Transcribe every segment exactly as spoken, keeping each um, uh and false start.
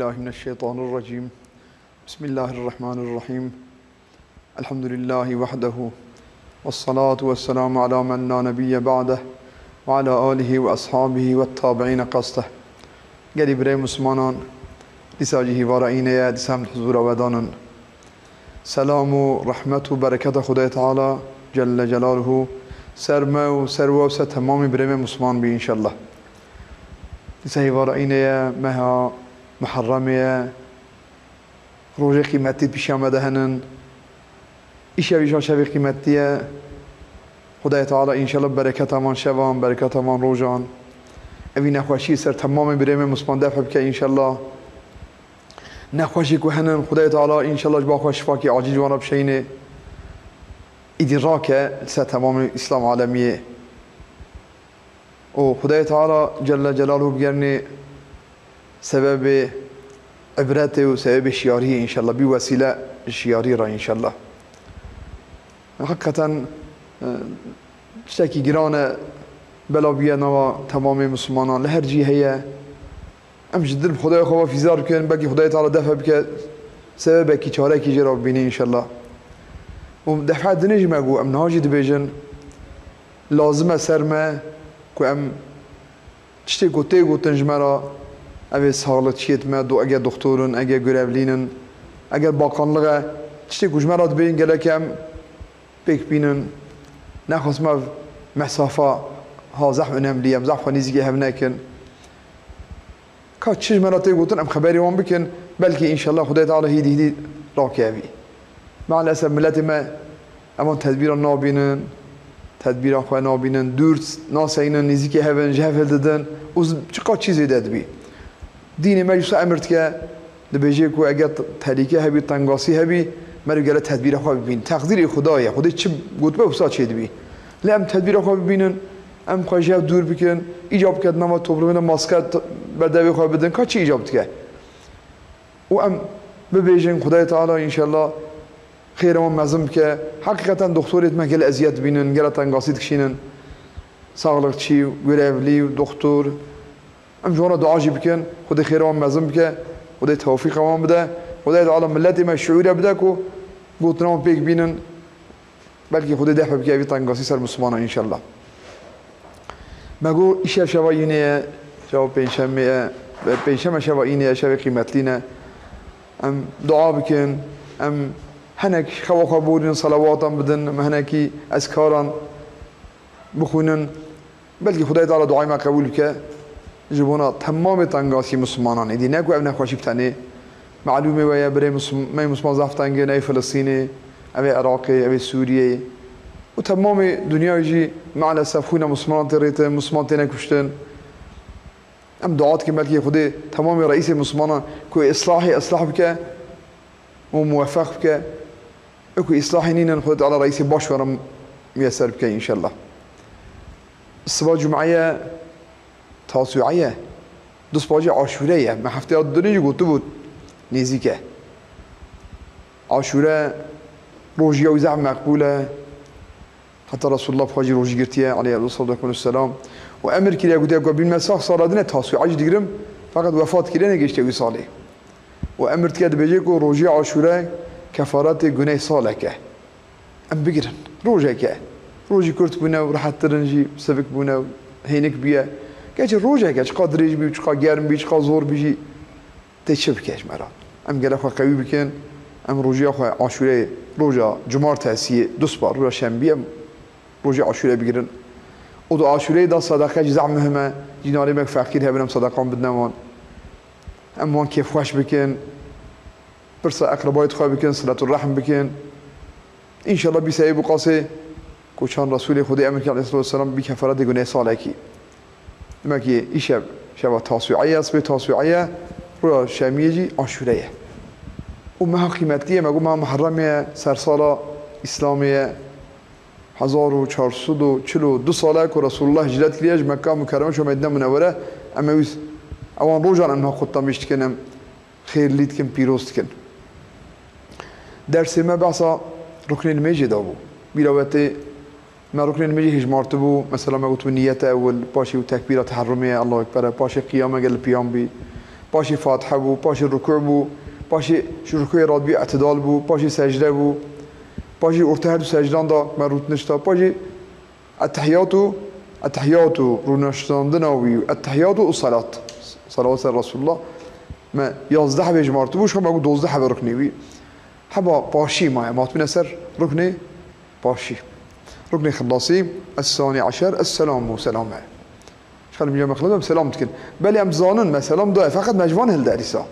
بالله من الشيطان الرجيم. بسم الله الرحمن الرحيم. الحمد لله وحده. والصلاة والسلام على من لا نبي بعده وعلى آله وأصحابه والتابعين قصده. Gelî birê Muslimanan, dîsa jî hîvara înê ye, dîsa em di huzûra we danin. Selam û rehmet û bereketa Xwedayê Teala Celle Celaluhu ser me û ser we û ser temamê birê me Musliman bî înşallah. Dîsa hîvara înê ye, meha Muharremê ye. Rojê qîmetî pîşiya me de henin. Îşev îşa şevê qîmetî ye. Xwedayê Teala înşallah bereketa van şevan, bereketa van rojan, evî nexweşî ser temamê birê me Musliman def bike înşallah. Nexweşî ku henin, Xwedayê Teala înşallah ji ba xwe şifakî acîl ji wan re bişeyîne. Îdî rake li ser temamê Îslam alemiyê. Û Xwedayê Teala Celle Celaluhu bigerinê sebebê ibretê û sebebê şiyariyê înşallah, bî wesîle şiyarî re înşallah. Heqîqeten, e, tiştekî giran e, bela bûye nava temamê Muslimanan, li her cî heye. Em ji dil bi Xwedayê xwe ve fîzar bikin, belkî Xwedayê Teala defe bike, sebebekî, çarekî jê re bibîne înşallah. Û defa dinê jî me got, em niha jî dibêjin, lazim e ser me ku em tiştê ku tê gotin ji me re, ev ê saxlixçiyê me, do-, eger doktor in, eger görevlîn in, eger bakanlix e, tiştê ku ji me re dibêjin gelek em pêk bînin, nexwest me ev mesafa ha zehf önemlî ye, em zehf xwe nêzîkê hev nekin. Ka çi ji me re tê gotin, em xeberê wan bikin, belkî înşallah Xwedayê Teala hîdî hîdî rakevî. Maalesef miletê me evan tedbîran nabînin, tedbîra xwe nabînin, dûr naseynin, nêzîkê hev in, ji hev hildidin û z-, çiqas çî zêde dibî. Dînê me ji wisa emir dike, dibêje ku eger t-, tehlîke hebî, tengasî hebî, meriv gere tedbîra xwe bibîn. Teqdîrê Xuda ye. Xwedê çi gotibe wisa çêdibî. Lê em tedbîra xwe bibînin, em xwe ji hev dûr bikin, îcab bike di nava toplumê de maske t-, berdevê xwe bidin, ka çi îcab dike? Û em bibêjin, Xwedayê Teala înşallah xêrê wan mezin bike. Heqîqeten doktorê me gelek eziyet dibînin, gelek tengasî dikişînin. Saxlixçî, görevlî, doktor, Em ji wan re dua jî bikin, Xwedê xêra wan mezin bike, Xwedê tewfîqa wan bide, Xwedê Teala miletê me şiûre bide ku gotina wan pêk bînin, belkî Xwedê dehfe bike evî tengasî ser Mislimanan înşallah. Me got îşev şeva înê ye, şeva pêncşemê ye, pêncşeme şeva înê ye, şevê qîmetlî ne. Em dua bikin, em hinek xewa xwe borînin, selawatan bidin, em hinekî ezkaran bixwînin. Belkî Xwedayê Teala duayê me qebûl bike ji bona temamê tengasî Mislimanan. Êdî ne ku ev nexweşî bi tenê. Melûmê we ye, birê Mislim-, me Misliman zaf teng in, ey Filistînê, ev ê Iraqê, ev ê Sûriyeyê. Û temamê dinyayê jî maalesef xwîna Mislimanan tê rêtin, Misliman têne kuştin. Em dua dikin belkî Xwedê temamê reîsê Mislimanan ku ê islahê islah bike û muwefeq bike. Ê ku îslahê nînin, Xwedê Teala reîsê baş we re miyeser bike înşellah. Siba Cum'e ye, Tasu'e ye, duspa jî Aşûre ye. Me hefteya dinê jî gotibû nêzîk e. Aşûre rojiya wî zehf meqbûl e. Heta Resulullah bi xwe jî rojî girtiye, aleyhi salatu vesselam. Û emir kiriye, gotiye ku bîn me sax sala din e, Tasu'e jî digirim, feqet wefat kiriye, negihiştiye wî salê. Û emir dike, dibêje ku rojî Aşûre kefaretê guneh salek e. Em bigirin. Rojek e. Rojî kurt bûne û rehettir in jî, sivik bûne û hênik bûye. Gerçi rojek e, çiqa dirêj bî, çiqa germ bî, çiqa zor bî jî tê çi bike ji me re. Em gelek xwe qewî bikin, em rojiya xwe Aşûreyê, roja cumartesiyê, duspa, roja şembiyê, em rojê Aşûreyê bigirin. Û di Aşûreyê de sedeqe jî zehf muhim e. Cînarê me feqîr hebin, em sedeqan bidine wan. Em wan kêfxweş bikin. Pirsa eqrebayê xwe bikin, sileturrehm bikin. Înşallah bî sebeb û qasê ku çand Resûlê Xwedê emir kir aleyhissalatu vesselam bî kefaretê gunehê salekî. Demek ki îşev şeva Tasu'e ye, sibê Tasu'e ye, roja şemiyê jî Aşûre ye. Û meha qîmetlî ye, me got meha Muharremê ye, sersala Îslamê ye. Hezar û çar sed û çil û du sal e ku Resulullah hicret kiriye, ji Mekka Mukerreme çû Medîne Munewwere. Em ewî, ewan rojan em niha qutlamiş dikin, em xêrlî dikin, pîroz dikin. Dersê me behsa ruknê nimêjê de bû. Bîra we tê, me ruknê nimêjê hejmartibû. Mesela me gotibû niyete ewil, paşê û tekbîra teherrumê ye, Allahu Ekber e, paşê qiyam eger li piyam bî, Paşê Fatiha bû, paşê rukû bû, paşê ji rukûyê radibî îtidal bû, paşê secde bû, paşê ortê her du secdan da me rûtiniş da, paşê Ettehiyatu, ettehiyatu, rûniştandina wî, ettehiyatu û salat. Salawat ser Resulullah. Me yazdeh hebê jimartibû, şima me got dozdeh hebe ruknê wî. Heba paşî maye, me hatibûne ser ruknê paşî. Ruknê xilasî, es-sani eşer, es-selamu, selam e. Şixal em cem xilas em selam dikin. Belê em dizanin, me selam daye, feqet me ji van hilde dîsa.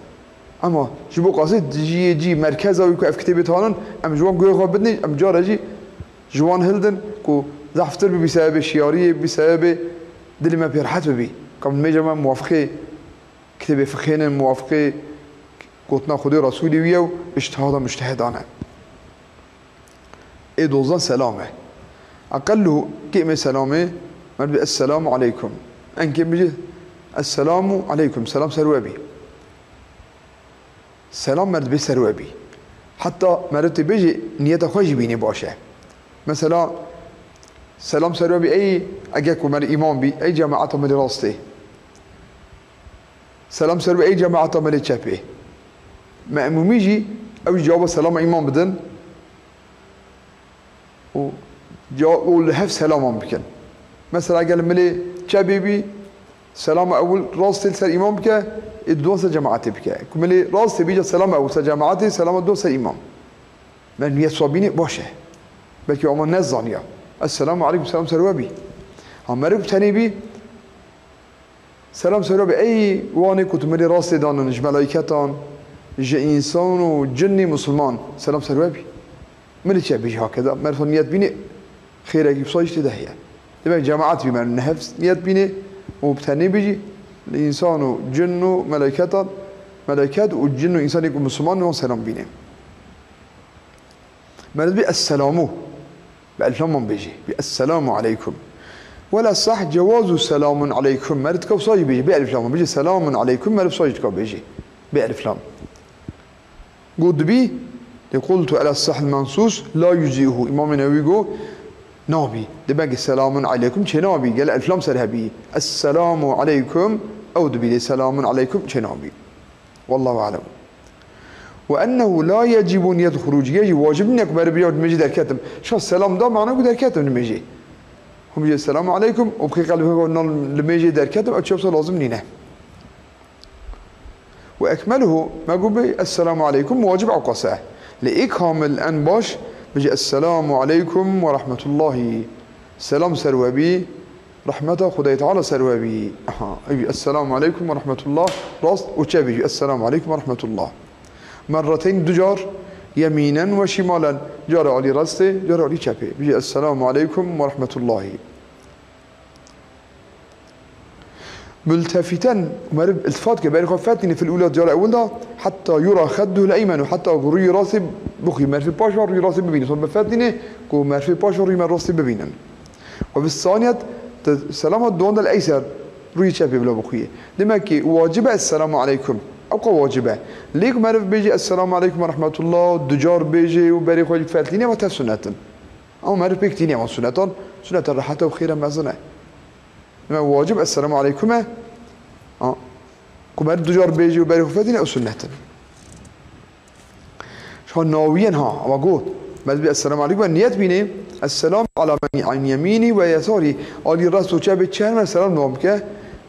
Ema ji bo qasê ciyê cî, merkeza wî ku ev kitêbê dihanin, em ji wan guhê xwe bidin, em cara jî ji wan hildin ku zehftir bibî sebebê şiyariyê, bibî sebebê dilê me pê rehet bibî. Ka nimêja me muwafiqê kitêbê fiqhê ne, muwafiqê gotina Xwedê û Resûlê wî ye û îctihada mujtehidan e. Ê dozdan selam e. Eqelluhu kêmê selamê, me dibê esselamu aleykum. En kêm bijî esselamu aleykum, selam ser we bî. Selam me dibê ser we bî. Heta meriv tê bêjî niyeta xwe jî bînê baş e. Mesela, selam ser we bî, ey ege ku meriv îmam bî, ey cemaeta me lê rastê. Selam ser we ey cemaeta me lê çepê. Me'mûmî jî ew jî cewaba selama îmam bidin. û ca-, û li hev selaman bikin. Mesela, gel milê çepê bî, selama ewil rastê li ser îmam bike, ê duwa ser cemaetê bike. Ku milê rastê bî, ca selama ewil ser cemaetê, selama duwa ser îmam. Me niyet sabînê baş e. Belkî ama nezaniya. Esselamu aleykum, selam ser we bî. Ha, meriv tenê bî, Selam ser we bî. Ey wanê ku tu milê rastê danin ji melaîketan, ji însan û cinî musulman. Selam ser we bî. Milê çepê jî hakeza. Meriv niyet bînê xêrekî wisa jî tê de heye. Demek cemaet bî meriv nehev niyet bînê û bi tenê bî jî li însan û cin û melaîketan, melaîket û cin û însanê ku musulman wan selam bînê. Meriv bî esselamu. Bi elflaman bêjî. Bî esselamu aleykum. Wela sah cewazu selamun aleykum. Meriv dika wisa jî bêjî. Bî elflaman. Bêjî selamun aleykum. Meriv wisa jî dika bêjî. Bî elflam. Got dibî, lê qultu ela sahil mensus la yuzihu. Îmamê Newî got, nabî. Dibê ki selamun aleykum çê nabî. Gel elflam ser hebî. Esselamu aleykum. Ew dibî lê selamun aleykum çê nabî. Wallahu alem. Ve ennehu la yecibu niyetul huruc. Yê jî wacib nîne ku meriv bêje nimêjê derketim. Şa selam da mana ku derketim nimêjê. Hûn bêje selamu aleykum û bixê qelbê xwe nan nimêjê derketim, ew çi wisa lazim nîne. Ve ekmeluhu, me got bê esselamu aleykum wacib ewqas e. Lê ê kamil en baş bêje esselamu aleykum ve rahmetullahi. Selam ser we bî. Rehmeta Xwedayê Teala ser we bî. Aha, ew, Esselamu aleykum ve rahmetullah. Rast û çep bêjî, Esselamu aleykum ve rahmetullah. Merreteyn du car, yemînen ve şimalen. Cara alî rastê, cara alî çepê. Bêjî, Esselamu aleykum ve rahmetullahi. Multefiten, meriv iltifat ke, berê xwe fetlîne fil ula cara ewil da, hetta yura xedduhul eymenu, hetta ku rûyê rastê bixwî. Merfê paş ve rûyê rastê bibîne. Sonra bifetlîne ku merfê paş ve rûyê me rastê bibînin. Ve bis saniyet, te selama duwan del eyser, rûyê çepê bila bixwî. Demek ki wacib e esselamu aleykum. Ew ka wacib e. Lê ku meriv bêjî esselamu aleykum ve rahmetullah, du car bêjî û berê xwe fetlîne ve tev sunnet in. Ama meriv pêk tîne wan sunnetan, sunneta rehet e û xêre mezin e. Demek wacib esselamu aleykum e. Ha. Ku meriv du car bêjî û berê xwe fetlîne ew sunnet in. Şa nawiyen ha, ama got. Meriv bê esselamu aleykum ve niyet bîne. Esselamu ala men an yemînî ve yesarî. Alî rast û çepê çer me selam dewam bike.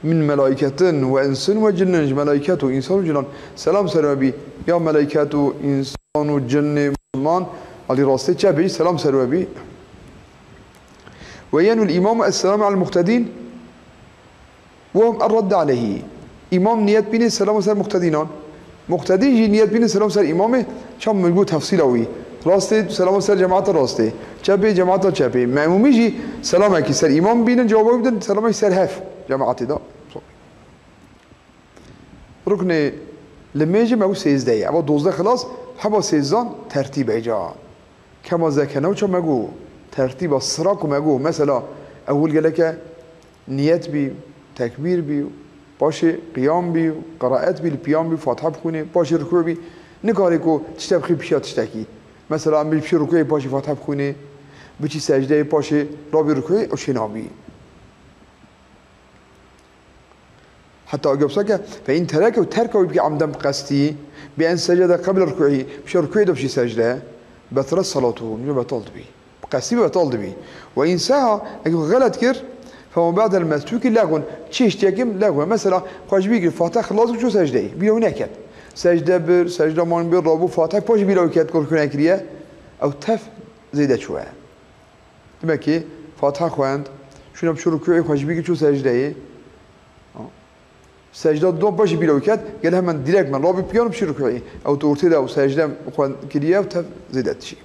Min melaîketin ve insin ve cinnin, ji melaiket û însan û cinan. Selam ser we bî. Ya melaiket û însan û cinnê musulman. Alî rastê çepê jî selam ser we bî. Ve yenul îmamu esselamu alel muqtedîn. Ve hum erradde aleyhî. Îmam niyet bînê selam ser muqtedînan. Muqtedî jî niyet bînê selam ser îmamê, çawa min got tefsîla wî. Rastê selam ser cemaeta rastê. Çepê cemaeta çepê. Me'mûmî jî selamekî ser îmam bînin, cewabê bidin, selamekî ser hev cemaetê de. Ruknê limêjê me got sêzdeh ye. Eva dozdeh xilas, heba sêzdan tertîb e ca. Kema zekene û ça me got, tertîba sira ku me got, mesela, ewil geleke niyet bî, tekbîr bî, paşê qiyam bî, qiraet bî, li piyam bî, fatiha bixwînê, paşê rukû bî, nikarê ku tiştek bixî pişiya tiştekî. Mesela, em bêjî pişî rukûyê, paşê fatiha bixwînê, biçî secdeyê, paşê rabî rukûyê, ew şê nabî. Heta gel wisa ke, fe in tereke û terke wî bike emden bi qestî, bi en secede qebl rukû'î, pişa rukû'ê de bişî secde, betlet salatuhu, nû betal dibî. Bi qestî betal dibî. Ve in seha, eger xelet kir, fe ma ba'del mesûkî lexwun, çi hiştiyekî lexwe. Mesela, xwe ji bîr kir, Fatiha xilas kir, çû secdeyê, bîra wî neket. Secde bir, secde man bir, rabû Fatiha, paş bîra wî ket, ku rukû nekiriye, ew tev zêde çûye. Demek ki Fatiha xwend, şûna bi çû rukû'ê, xwe ji bîr kir, çû secdeyê. Secda didon, paşê bîra wî ket, gel hemen direkt me rabî piyan û bişî rukû'ê. Ew tu ortê de ew secde xwe kiriye û tev zêde dişî.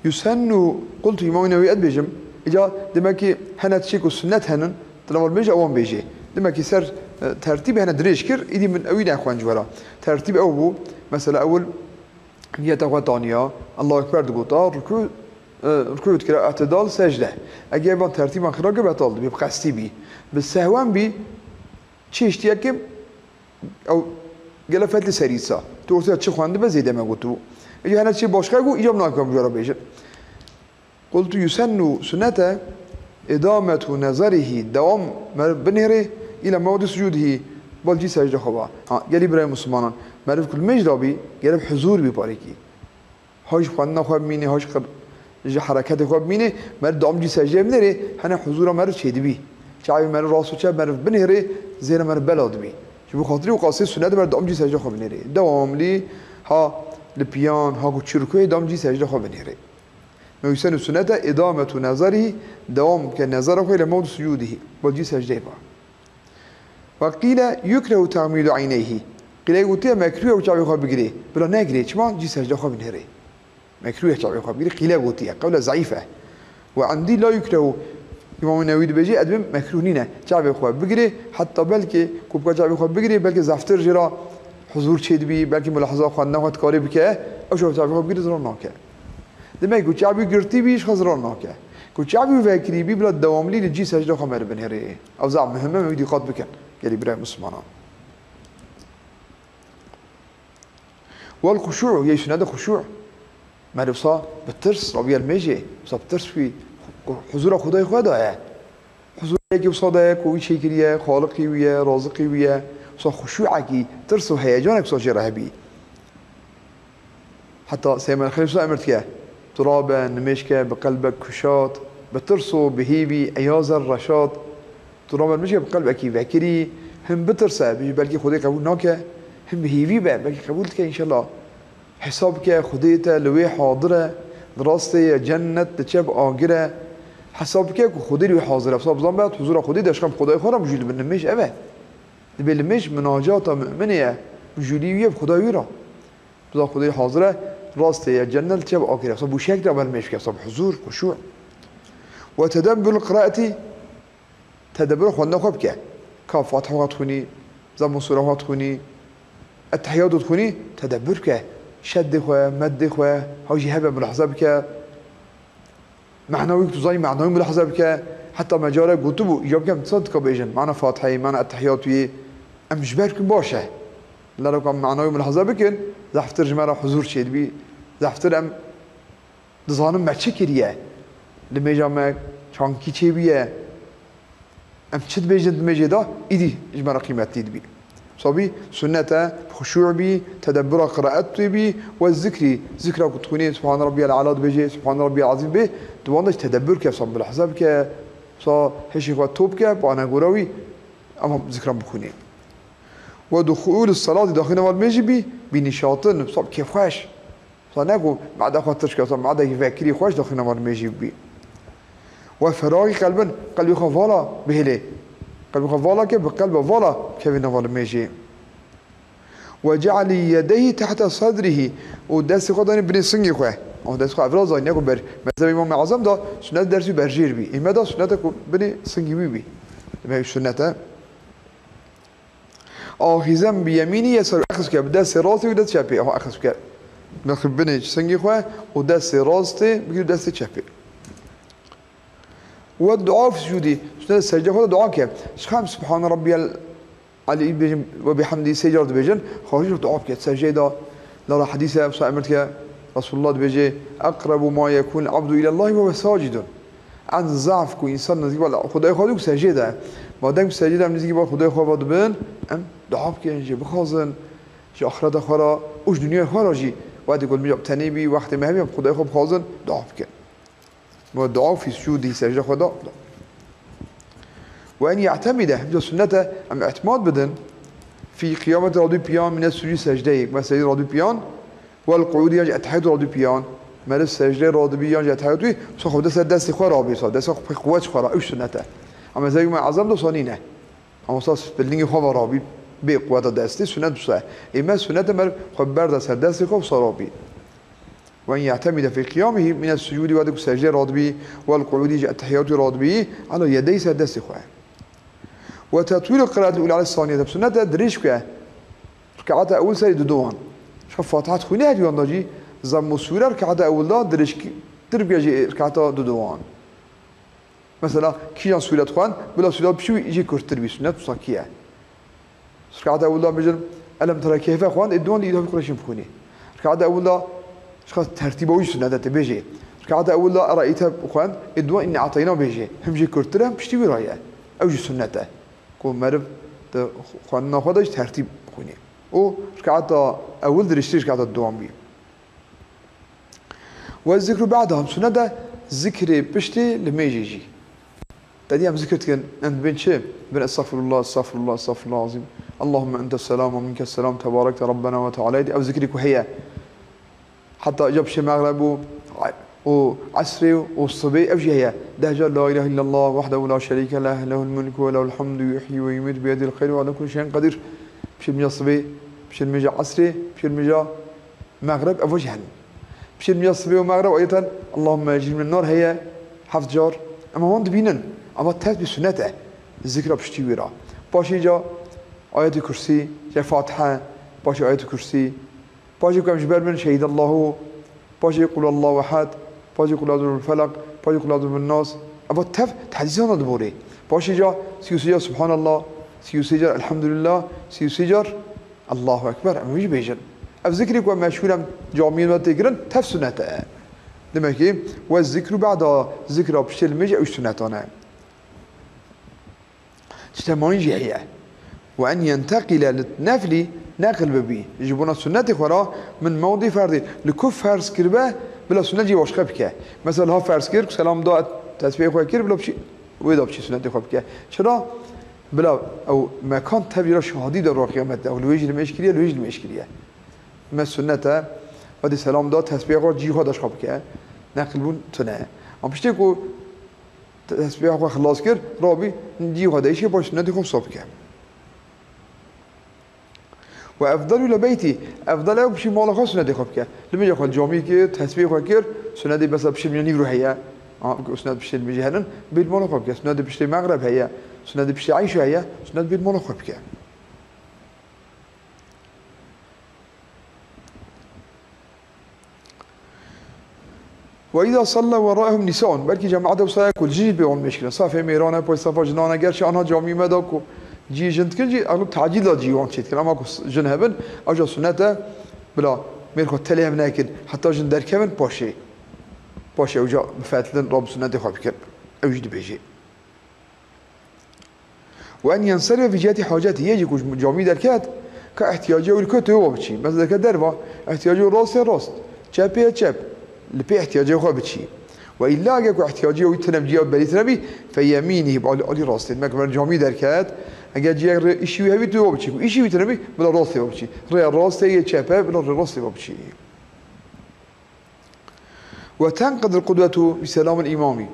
Yusennu, qultu, Îmam Newî ez dibêjim, îca demek ki hene tiştê ku sunnet henin, tu li wan bêje, ewan bêje. Demek ki ser, e, tertîbê hene dirêj kir, îdî min ewî nexwend ji we re. Tertîb ew bû, mesela ewil niyeta xwe taniya, Allahu Ekber digota, rukû, e, rukû dikira, îtidal, secde. Eger van tertîban xira kir, betal dibî, bi qestî bî. Bi sehwen bî, çi hiştiyekî Ew gele fetlî serî sa. Tu ortaya çi xwendibe zêde me gotibû. Îca hene çi başqa ku îca min nakim jara bêjin. Qultu yusennu sunnete idametu nezerihî, dewam mer binêrê île mewdî sucudihî, bal cî secde xwe ba. Ha, gelî birayê Muslimanan. Meriv ku li mêj da bî, gele bi huzur bî parekî. Haj xwendina xwe bimînê, haj qir-, ji hereketê xwe bimînê, meriv dam cî secdeyê binêrê, hene huzura meriv çêdibî. Çavê meriv rast û çep meriv binêrê, zêre meriv bela dibî. Ji bo xatirî wî qasê sunnet meriv dam cî secde xwe binêrê. Dewamlî ha li piyan, ha ku çi rukûyê dam cî secde xwe binêrê. Mewsen û sunnete îdametu nezerî, dewam ke nezera xwe lê mewdi sucûdihî, bo cî secdeyê ba. Ve qîle yukrehu teğmîdu eyneyhî. Qîle gotiye mekruh e çavê xwe bigirê. Bila negirê. Çima? Cî secde xwe binêrê. Mekruh e çavê xwe bigirê. Qîle gotiye. Qewle zeîf e. Ve endî la yukrehu. Îmam Newî dibêje, ez dibêm mekruh nîne. Çavê xwe bigirê. Heta belkê ku bika çavê xwe bigirê, belkê zeftir jê re huzur çêdibî, belkê mulahaza xwendina xwe dikarê bike. Ew çavê xwe bigirê zirar nake. Demek ku çavê girtî bî, ji xwe zirar nake. Ku çavê vekirî bî, bila dewamlî li cî secde xwe meriv binêrê. Ew zaf muhim e, em wî dîqat bikin. Gelî birayê Muslimanan. Wel xuşû, yê şûne de xuşû. Meriv sa bi tirs, rabiye li mêjê, sa bi tirs wî huzura Xwedayê xwe daye. Huzureke wisa daye ku wî çêkiriye, xaliqî wî ye, raziqî wî ye. Wisa xuşûekî, tirs û heyecanek wisa jê re hebî. Heta Seyyid Xelîl wisa emir dike. Tu rabe, nimêj ke, bi qelbek kuşat, bi tirs û bi hîvî, eyazer reşat. Tu rabe, nimêj ke bi qelbekî vekirî, him bitirse, bijî belkî Xwedê qebûl nake, him bi hîvî be, belkî qebûl dike înşellah. Hesab ke Xwedê te li wê hadir e, li rastê ye cennet, li çep agir e. Hesab ke ku Xwedê li wê hazir e. Hesab zan be, huzura Xwedê de şixem Xwedayê xwe re mijûl dibin, nimêj ev e. Dibê nimêj minacata muminê ye, mijûlî wî ye bi Xwedayê wî re. Biza Xwedê hazir e, rastê ye, cennet çep akire. Sa bû şek de ber mêj bike, sa bi huzur, xuşû. Ve tedebbur qiraetî, tedebbur xwendina xwe bike. Ka Fatiha xwe dixwînî, zam û sure xwe dixwînî, Ettehiyat dixwînî, tedebbur bike. Şeddê xwe, meddê xwe, ha jî hebe mulahaza bike. Mehna wî ku tu zanî, mehna wî mulahaza bike. Heta me carek gotibû, îca bikem, çend dika bêjin, mana Fatiheyê, mana Ettehiyatuyê, em ji ber bikin baş e. Lera ku em mehna wî mulahaza bikin, zehftir ji me re huzur çêdibî. Zehftir em dizanin me çi kiriye. Li mêja me çankî çêbûye. Em çi dibêjin di mêjê de, îdî ji me re qîmetlî dibî. Sabî, sunnet e, xuşû bî, tedebbura qiraet tê bî, we zikrî, zikra ku dixwînê, Subhane Rabbiyel Ala dibêjê, Subhane Rabbiyel Azîm bê, di wan de jî tedebbur ke, sa mulaheze bike, sa hişê xwe top ke, bi anegora wî, em zikran bixwînê. We duxûl salatî daxîna wan mêjî bî, bî nîşatin, sa bi kêfxweş. Sa ne ku mada xwe tirş ke, sa madekî vekirî xweş daxîna wan mêjî bî. We feraxî qelbin, qelbê xwe vala bihêlê. Qelbê xwe vala ke, bi qelba vala kevê nava li mêjê. Ve cealî yedeyhî tehte sedrihî. Û destê xwe danî binê singê xwe. Ama destê xwe evra zanî, ne ku ber mezhebê Îmam Ezem da sunnet destê berjêr bî. Ê me da sunnete ku binê singê wî bî. Demek sunnet e. Axîzen bi yemînî yesar, exis ke bi destê rastê û dest çepê. Ama exis ke. Nexi binê singê xwe û destê rastê bigir destê çepê. Ve dua fi sucûdî, sunet secdê xwe de dua ke. Ji xem Subhane Rabbiyel Alî bêjin ve bihamdî sê car dibêjin, xwe jî dua bike. Secdeyê de, lala hedîse, wisa emir dike, Resulullah dibêje, "Eqrebu ma yekûn abdu ilallahi ve huve sacidun." En zaf ku însan nizîk ba Xwedayê xwe dibû secdeyê de. Ma deng secdeyê de em nizîk ba Xwedayê xwe ve dibin, em dua bikin, jê bixwazin, ji axireta xwe re û ji dinyayê xwe re jî. Wextê ku em bi tenê bî, wextê me hebî, em Xwedayê xwe bixwazin, dua bikin. Ve dua fî sucûdî, secde xwe da. Ve en ye'temide, hemca sunnet e, em îtimad bidin, fî qiyameti radû piyan, mine sucûdî secdeyê, me secdeyê radû piyan, wel quûdî yan jî etehiyatû radû piyan, meriv secdeyê radibî yan jî etehiyatû, wisa xwe bide ser destê xwe rabî, wisa destê xwe bi quwet ji xwe ra, ew sunnet e. Ama zevî me ezem de wisa nîne. Ama wisa bi lingê xwe ve rabî, bê quweta destê, sunnet wisa e. Ê me sunnet e meriv xwe berde ser destê xwe wisa rabî. Ve en ye'temide fî qiyamihî mine sucûdî, wextê ku secdeyê radibî, wel quûdî jî etehiyatû radibî, ala yedeyhî ser destê xwe. Ve tetwîlu qiraatil ula ala saniyete, bi sunnet e dirêj bike rikaeta ewil serî didowan. Ji Fatiha dixwîne her yuwan da jî, zemm û sûre rikaeta ewil da dirêjtir bike ji rikaeta didowan. Mesela, kîjan sûret xwend, bila sûret piçû jê kurtir bî, sunnet wisa kî ye. Rikaeta ewil da bêjin, Elem tera keyfe xwend, ê duwan Îlafî Qureyşîn bixwînî. Rikaeta ewil da, ji xwe tertîba wî sunnet e, tê bêjê. Rikaeta ewil da, Eraîte xwend, ê duwan Înne Eteyna bêjê. Him jê kurtir e, him piştî wî ra ye. Ew jî sunnet e. Ku meriv di xwendina xwe de jî tertîb bixwînî. Û rikaeta ewil dirêjtir ji rikaeta duwan bî. Ve zikru ba'da, hem sunnet e zikrê piştê limêjê jî. Te dî em zikir dikin, em dibên çi? Dibên estexfirullah, estexfirullah, estexfirullah azîm. Allahumme entes selam ve minkes selam, tebarekte Rabbena ve Teala. Ev zikrê ku heye. Heta îca piştê mexreb û, û esrê û sibê ev jî heye. Deh car la ilahe illallah, wahdehu la şerîke leh, lehul mulku ve lehul hamdu, yuhyi ve yumîtu, biyedihil xeyr ve ala kulli şeyin qedîr. Piştê limêja sibê, piştê limêja esrê, piştê limêja mexreb, ev jî hene. Piştê limêja sibê û mexreb ayeten Allahümme ecirni minen nar heye, heft car. Em wan dibînin. Ama tev bi sunnet e. Zikra piştî wî ra. Paşê ca ayetê kursî, şey Fatiha, paşê ayetê kursî. Paşê ku em ji ber bin şehîdallahu, paşê qul Allahu ehad, paşê qul eûzu bi Rabbil felak, paşê qul eûzu bin nas. Eva tev di hedîsan de diborê. Paşê ca sî û sê car Subhanallah, sî û sê car Elhamdulillah, sî û sê car Allahu Ekber, em wî jî bêjin. Ev zikrê ku em meşhûr em camiyên me tê kirin, tev sunnet e. Demek ki, ve zikru ba'da, zikra piştê limêjê ew sunetan e. Tiştemayîn jî heye. Ve en yenteqile li neflî, neqil bibî. Ji bona sunnetê xwe ra min mewdî ferdî. Li ku ferz kiribe, bila sunnet jî başqe bike. Mesela ha ferz kir, selam da, tesbihê xwe kir, bila biçî, wê da biçî sunnetê xwe bike. Çira? Bila ew mekan tevî ra şahidî de roja qiyamet de. Ew li wê jî nimêj kiriye, li wê jî nimêj kiriye. Me sunnet e, wextê selam da, tesbihê xwe cî xwe de ji xwe bike. Neqil bûn tune. Ama piştê ku tesbihê xwe xilas kir, rabî cî xwe de îşê, paş sunnetê xwe wisa bike. Ve efdalu le beyti, efdal ew piştî mala xwe sunetê xwe bike. Limêja xwe li camî kir, tesbihê xwe kir, sunetê besa piştî limêja nîvro heye. Aha, weke sunnet piştî limêjê henin, bê li mala xwe bike. Sunetê piştî mexreb heye, sunetê piştî eyşa heye, sunnet bê li mala xwe bike. Ve îza salla wera'ehum nîsaun. Belkî cemaete wisa ye ku jin jî pê wan mêş kirin. Safê mêran e, paş safa jinan e. Gerçi anha camî me da ku cî jin dikin jî, egleb tacîl da cî wan çê dikin. Ama ku s-, jin hebin, ew jî sunnet e, bila mêr xwe telê hev nekin. Heta jin derkevin, paşê. Paşê ew ca bifetilin, rab sunnetê xwe bikin. Ew jî dibêjê. Ve en yenserife fî ciheti hacetî, yê jî ku ji camî derket, ka ihtiyacê wî li ku tê wa biçî. Mesela derket derva, ihtiyacê wî rast ya rast, çepê ya çep, li pê ihtiyacê xwe biçî. Ve îlla eger ku ihtiyacê wî tune bi ciya berî tune bî, fe yemînî, bi alî, alî rastê. Demek ber camî derket, eger ciyek rê îşî wî hebî, tê wa biçî. Ku îşî wî tune bî, bila rastê wa biçî. Rê rastê yê çep e, bila rê rastê wa biçî. Ve tenqedil qudvetu bi selamil îmamî.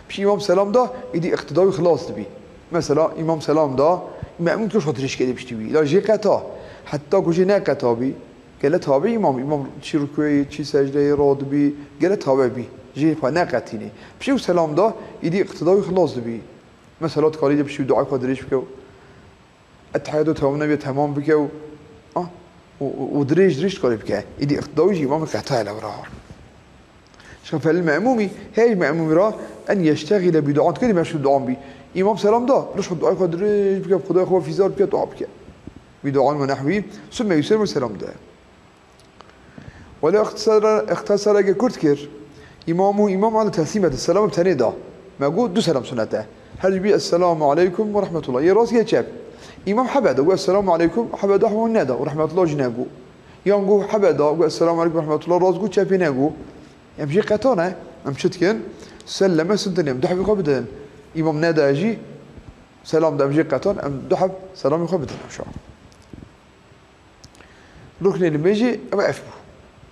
Piştî îmam selam da, îdî îqtida wî xilas dibî. Mesela îmam selam da, memûm kir xwe dirêj kerdî piştî wî. La jê qeta, heta ku jê neqeta bî, gele tabi îmam, îmam çi rukûyê, çi secdeyê radibî, gele tabi bî. Jê pa neqetînê. Piştî ku selam da, îdî îqtida wî xilas dibî. Mesela dikarî de piştî wî duayê xwe dirêj bike. Etehiyatû temam nebiye, temam bike û, ah, û, û, û dirêj dirêj dikarê bike. Îdî îqtida wî jî îmamê qetayê lewra. Şefel me'mûmî, hêj me'mûmî ra en yeştegîle bi duan dikir, meşgûl duan bî. Îmam selam da, rişxu duayê xwe dirêj bike, bi Xwedayê xwe fîzar bike, dua bike. Bi duan ve nehwî, sümme yusellimu, selam de. Wele ixtisara, ixtisara ge kurt kir, îmam û îmam ala teslîm et, selam bi tenê da. Me got, du selam sunnet e. Her ji bî esselamu aleykum ve rahmetullah. Yê rast yê çep. Îmam hebe da, got esselamu aleykum, hebe da hwan neda, û rahmetullah jî nego. Yan got hebe da, got esselamu aleykum ve rahmetullah, rast got çepê nego. Em jî qetane, em çi dikin? Selleme sunnet e, em du hebî xwe bidin. Îmam neda jî selam da, em jî qetan, em du heb selamê xwe bidin, em şa. Ruknê nimêjê ev ev bû.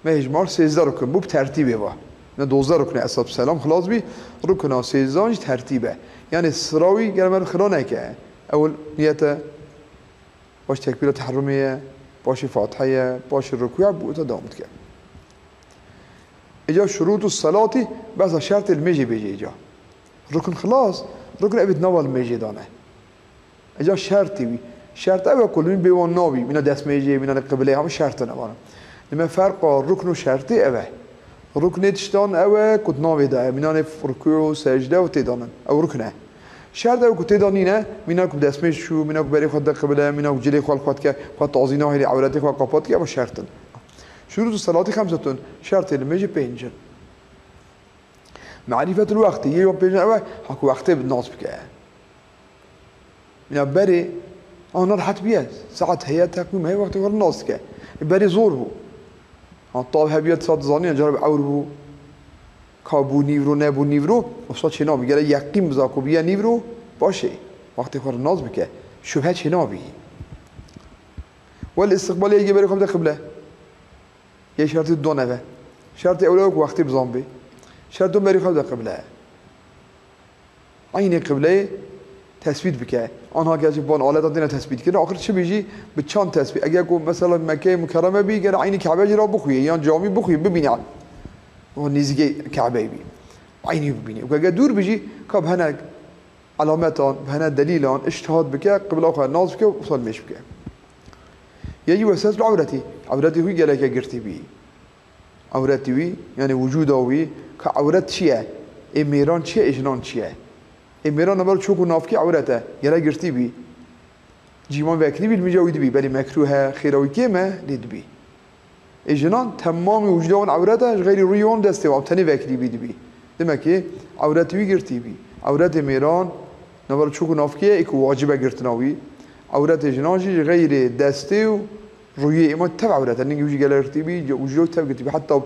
Me hêjmar sêzdeh rukn bû, bi tertîbê va. Ne dozdeh ruknê esas bi selam xilas bî, rukna sêzdehan jî tertîb e. Yanî sira wî gere me xira neke. Ewil niyet e, paş tekbîra tehrumê ye, paşê Fatiha ye, paşê rukû ye, bû te dewam dike. Îca şurûtu selatî, behsa şertê nimêjê bêje îca. Rukn xilas, rukn evî di nava nimêjê de ne. Îca şertê wî. Şert ew e ku li wî bêwan nabî, mîna destmêjê, mîna li qibleyê, hemû şert in evan. Li me ferqa rukn û şertê ev e. Ruknê tiştan ew e ku di navê de ye, mînanê rukû û secde û têdanin. Ew rukn e. Şert ew ku têda nîne, mîna ku bi destmêj çû, mîna ku berê xwe dide qible, mîna ku cilê xwe li xwe dike, xwe tazî nahêlê, ewretê xwe qapat dike, ev şert in. Şurût û selatî xemsetun, şertê nimêjê pênc in. Merîfetul wextî, yê wan pêncin ew e, ha ku wextê bi nas bike. Mîna berê, ana rehet bûye, saet heye, teqwîm heye, wextê xwe nas dike. Berê zor bû. Ha, tav hebiye, tu dizanî, cara bi ewr bû. Ka bû nîvro, nebû nîvro, wisa çênabî. Gere yeqîn biza ku bûye nîvro, başê. Wextê xwe nas bike. Şubhe çênabî. Wel îstiqbalê yê berê xwe bide qible. Yê şertê dudan ev e. Şertê ewle ku wextê bizan bê. Şertê berî xwe de qible. Eynê qibleyê tesbît bike. Anha gerçek van aleta dîne tesbît kirin. Axir çi bêjî bi çand tesbît. Eger ku mesela Mekkeyê Mukerreme bî, gere eynî Kabe jî ra bixuye, yan camî bixuye, bibîne. O nêzîkê Kabeyê bî. Eynî bibîne. Ku eger dûr bî jî, ka bi hene elametan, bi hene delîlan, îctihad bike, qibla xwe nas bike û salmêş bike. Yê jî wesat ewretî. Ewretî xwe geleke girtî bî. Ewretî wî, yanî wicûda wî, ka ewret çi ye? Ê mêran çi ye? Ê jinan çi ye? Ê mêran navbera çok û navkê ewret e. Gelek girtî bî. Cîman vekirî bî, li mîja wî dibî. Belê mekrûh e, xêra wî kêm e, lê dibî. Ê jinan temamî wicûda wan ewret e, ji xeyrî rûyê wan destê wan, tenê vekirî bî dibî. Demek ki ewretê wî girtî bî. Ewretê mêran, navbera çok û navkê ye, ê ku wacib e girtina wî. Ewretê jinan jî ji xeyrê destê û rûyê êma tev ewret e. Ningê wî jî gelek girtî bî, wicûda wî tev girtî bî. Heta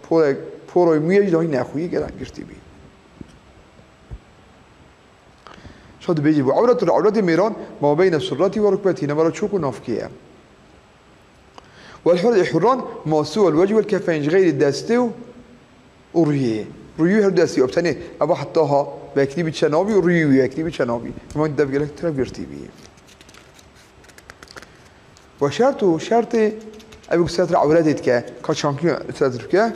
porek, poroyê mûyê jî dahî nexuyê gelek girtî bî. Şa dibêjî, bu ewretul, ewretê mêran, ma beyne surretî ve rukbetî, navbera çok û navkê ye. Wel hur, ê hurran, ma siwel wecî wel kefeyn, ji xeyrî destê û, û rûyê. Rûyê her destî, ev tenê, eva heta ha, vekirî bî çenabî û rûyê wî vekirî bî çenabî. Ema dev gelek tev girtî bî. Ve şert û şertê, ev ku setra ewretê dike, ka çankî setir bike,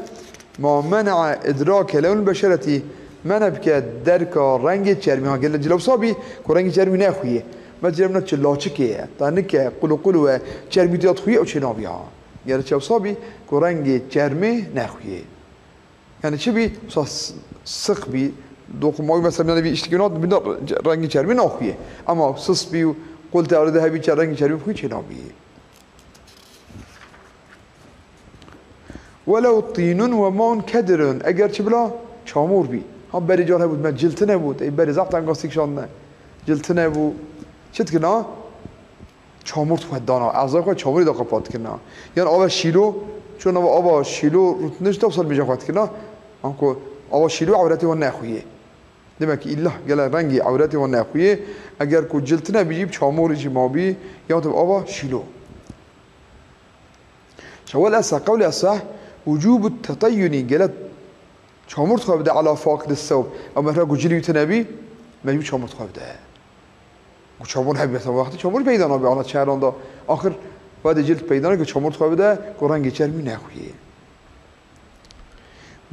ma mene'a idrake lewnil beşeretî, mene bike derka rengê çermî, ha gele cilewsa bî, ku rengê çermî nexuyê. Me cilewna çi laçikê ye, ta nike, qulu qulu we, çermî diya dixuyê ew çê nabî ha. Gere çewsa bî, ku rengê çermê nexuyê. Yani çi bî? Mesela s-, six bî, doquma wî mesela, yani bir işlik yonat, bir de rengê çermê naxuyê. Ama sis bî û qul te arê de hebî çer-, rengê çermê xuyê çê nabî. Welew tînun ve maun kedirun. Eger çi bila? Çamur bî. Ha berê car hebû, me cil tune bû. Ey berê zaf tengasî kişandine. Cil tune bû. Çi dikina? Çamur xwe dana, ezayê xwe çamurî de qepat dikirina. Yan ava şîlo, çûna ava şîlo rûtiniş de wisa li mêja xwe dikirina. Anku ava şîlo ewretê wan nexuyê. Demek ki îlla gele rengê ewretê wan nexuyê. Eger ku cil tune bî jî, bi çamurî jî mabî, ya tu bi ava şîlo. Şewel esa, qewlê esah, wucûbu teteyyunî, gele çamur xwe bide ala faqidi sewb. Ew mesela ku cilî wî tune bî, mecbûr çamur xwe bide. Ku çamur hebî, mesela wextî çamur peyda nabî, ana çeran da. Axir, wedê cil peyda nake, çamur xwe bide, ku rengê çermî nexuyê.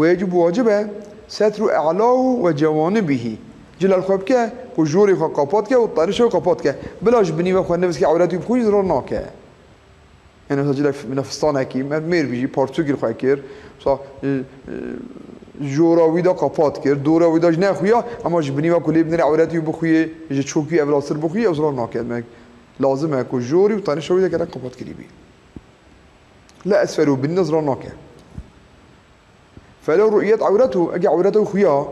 Ve yecib, wacib e, setru e'lahu ve cewanibihî. Cilal xwe bike, ku jorê xwe qapat ke û tarîşê xwe qapat ke. Bila ji binî ve xwe nivîskî ewretî bixwî, zirar nake. Yani mesela cilek mina fistanekî, me-, mêr bijî, parçûkî xwe kir. Mesela, e, e, Jora wî de qapat kir, dora wî de jî nexuya, ema ji binî ve ku lê binêre ewretî wî bixuyê, ji çokî ev rastir bixuyê, ew zira nake. Demek lazim e ku jorî û tanişa wî de gerek qapat kirî bî. La esferû, binî de zira nake. Felo ru'yet ewretu, ege ewreta wî xuya,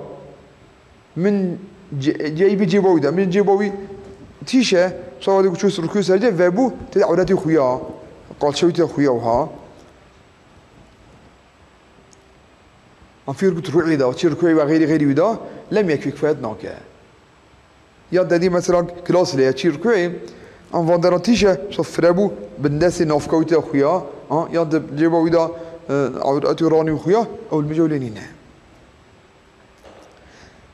min ce-, ceybi cêba wî de, min cêba wî tîşe, sawa de ku çû rukû serce, vebû, tê de ewretî xuya, qalçe wî tê xuya wiha. An fî rukû ru'yê de, çi rukûyê ve xeyrî xeyrî wî de, lem yekfî kifayet nake. Ya dedî mesela kilasê lê ye, çî rukûyê, an van dera tîşe, so firebû, bin destê navka wî tê xuya, ha, ya di cêba wî de, e, ewretî ranî xuya, ew li mijê wî lê nîne.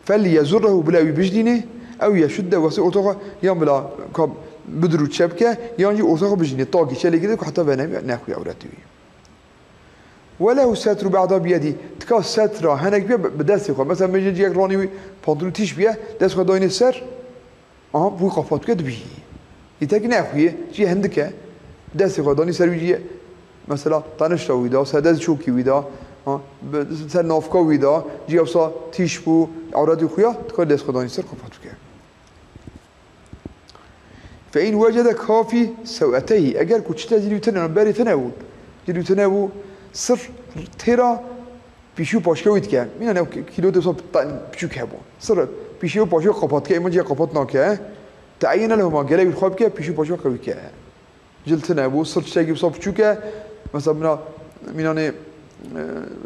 Fel yezurrehu, bila wî bijnînê, ew yeşudde wesî orta xwe, yan bila ka bidir û çepke, yan jî orta xwe bijnînê, takî çelekî de ku heta venevî nexuya ewretî wî. Welehu setru ba'da biyedî, tika setra henek bîye bi, bi destê xwe. Mesela mêjin ciyek ranî wî pantolû tîş bîye, dest xwe dayînê ser, aha, wî qapat bike dibî. Îtekî nexuyê, cî hindik e, destê xwe danî ser wî cî, mesela tanişta wî da, ser dest çokî wî da, ha, bi, ser navka wî da, cî ewsa tîş bû, ewretî xuya, dikar dest xwe danî ser qapat bike. Fe in wecede kafî seweteyî, eger ku çite zîlî tine, berê tine bû, zîlî tine bû, sir têra pîşî û paşka wî dike. Mîna ne kîlo de wisa piçûk hebû. Sir pîşî û paşka qapat dike, îma cîya qapat nake. Te'eyyene lehuma, gele wî xwe bike, pîşî û paşka qewî ke. Cil tine bû, sir çiçekî wisa piçûk e. Mesela mîna, mînanê, e,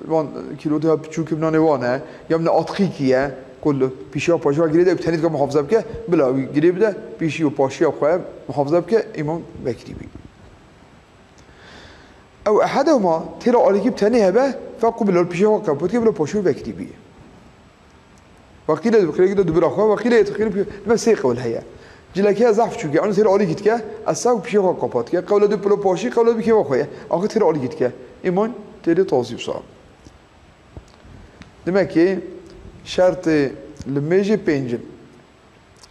wan kîlo de piçûk mînanê wan e. Ya mîna atxîkî ye. Ku li pîşiya paşka girê de, tenê dike muhafaza bike. Bila wî girê bide, pîşî û paşiya xwe muhafaza bike, îma vekirî bî. Ew ehedehuma, têra alîkî bi tenê hebe, fequbile, pîşiya xwe qebûl ke, bila paşî wî vekirî bî. Weqîle, weqîle dibira xwe, weqîle yetxîle, dime sê qewl heye. Cilekê zehf çûke, anu sêr alî gitke, ez saw pişê xwe qapat ke, qewle du pilo paşî, qewle du kêva xwe ye. Axir têr alî gitke. Îman têrê tazî wisa. Demek ki şertê limêjê pênc in.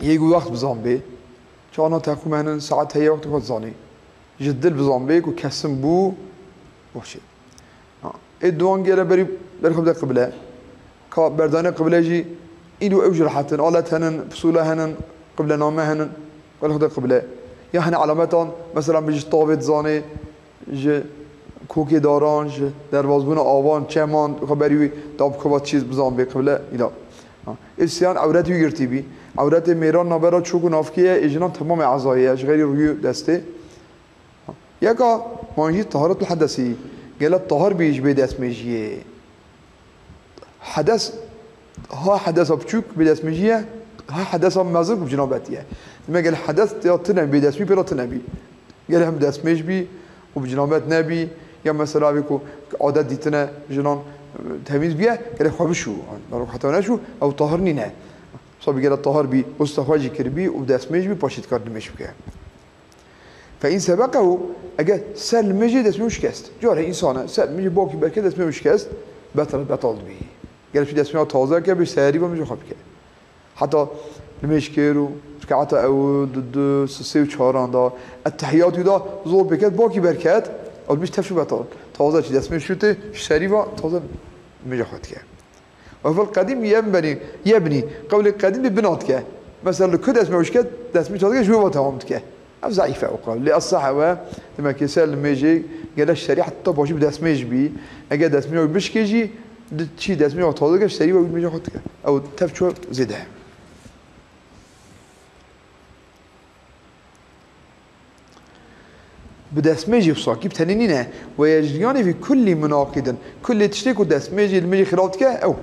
Yek wextî bizan bê. Çaxna teqwîm henin, saet heye wextê xwe dizanî. Ji dil bizan bê ku kesin bû, boşê. Ha. Ê duan gere berî, berî xwe bide qible. Ka berdane qible jî, îro ew jî rehet in. Alet henin, pisûle henin, qiblename henin, berî xwe bide qible. Ya hene elametan, mesela min ji tavê dizanê, ji kokê daran, ji derbazbûna avan, çeman, xwe berî wî da bikova çîz bizan bê qible, îla. Ha. Ê siyan ewret wî girtî bî. Ewretê mêran nabera çok û navkê ye, ê jinan temamê ezayê ye, ji xeyrî rûyê destê. Yeka, man jî taharetul hedesî. Gele tahir bî ji bê destmêjiyê. Hedes, ha hedesa biçûk bê destmêjî ye, ha hedesa mezin ku bi cinabetî ye. Dime gel hedes ya tune bê destmî pêra tune bî. Gel hem destmêj bî û bi cinabet nebî, ya mesela vê ku adet dîtine jinan, e, temîz bîye, gele xwe bişû. Heta neşû, ew tahir nîne. Sabî gele tahir bî, usta xwe jî kiribî û destmêj bî, paşê dikar nimêj bike. Fe in sebeqehu, eger ser limêjê destmê wî şikest. Carê însan e, ser limêjê bakî berke destmê wî şikest, betal, betal dibî. Ger piştî destmê taze ke, bê serî ve limêja xwe bike. Heta limêj kir û rekaeta ew, du, du, sê û çaran da, ettehiyatî da, zor pêket, bakî berket, ew dibî tevşû betal. Taze çî destmê şûtê, ji serî ve taze limêja xwe dike. Ve fil qedîm yenbenî, yebnî. Qewlê qedîm bi bina dike. Mesela li ku destmê wişke, destmê çawa dike, ji wê ve dewam dike. Ev zeîf e, o qewl. Lê esah ew e, demek ki ser limêjê gele şerî heta başî bi destmêj bî. Eger destmêja wî bişkê jî, di çî destmêja taze dike, ji serî ve wî limêja xwe dike. Ew tevço zêde ye. Bi destmêjê wisa kî bi tenê nîne. Ve yecrîyanê fî kullî munaqidin. Kullê tiştê ku destmêjê limêjê xilaf dike, ew.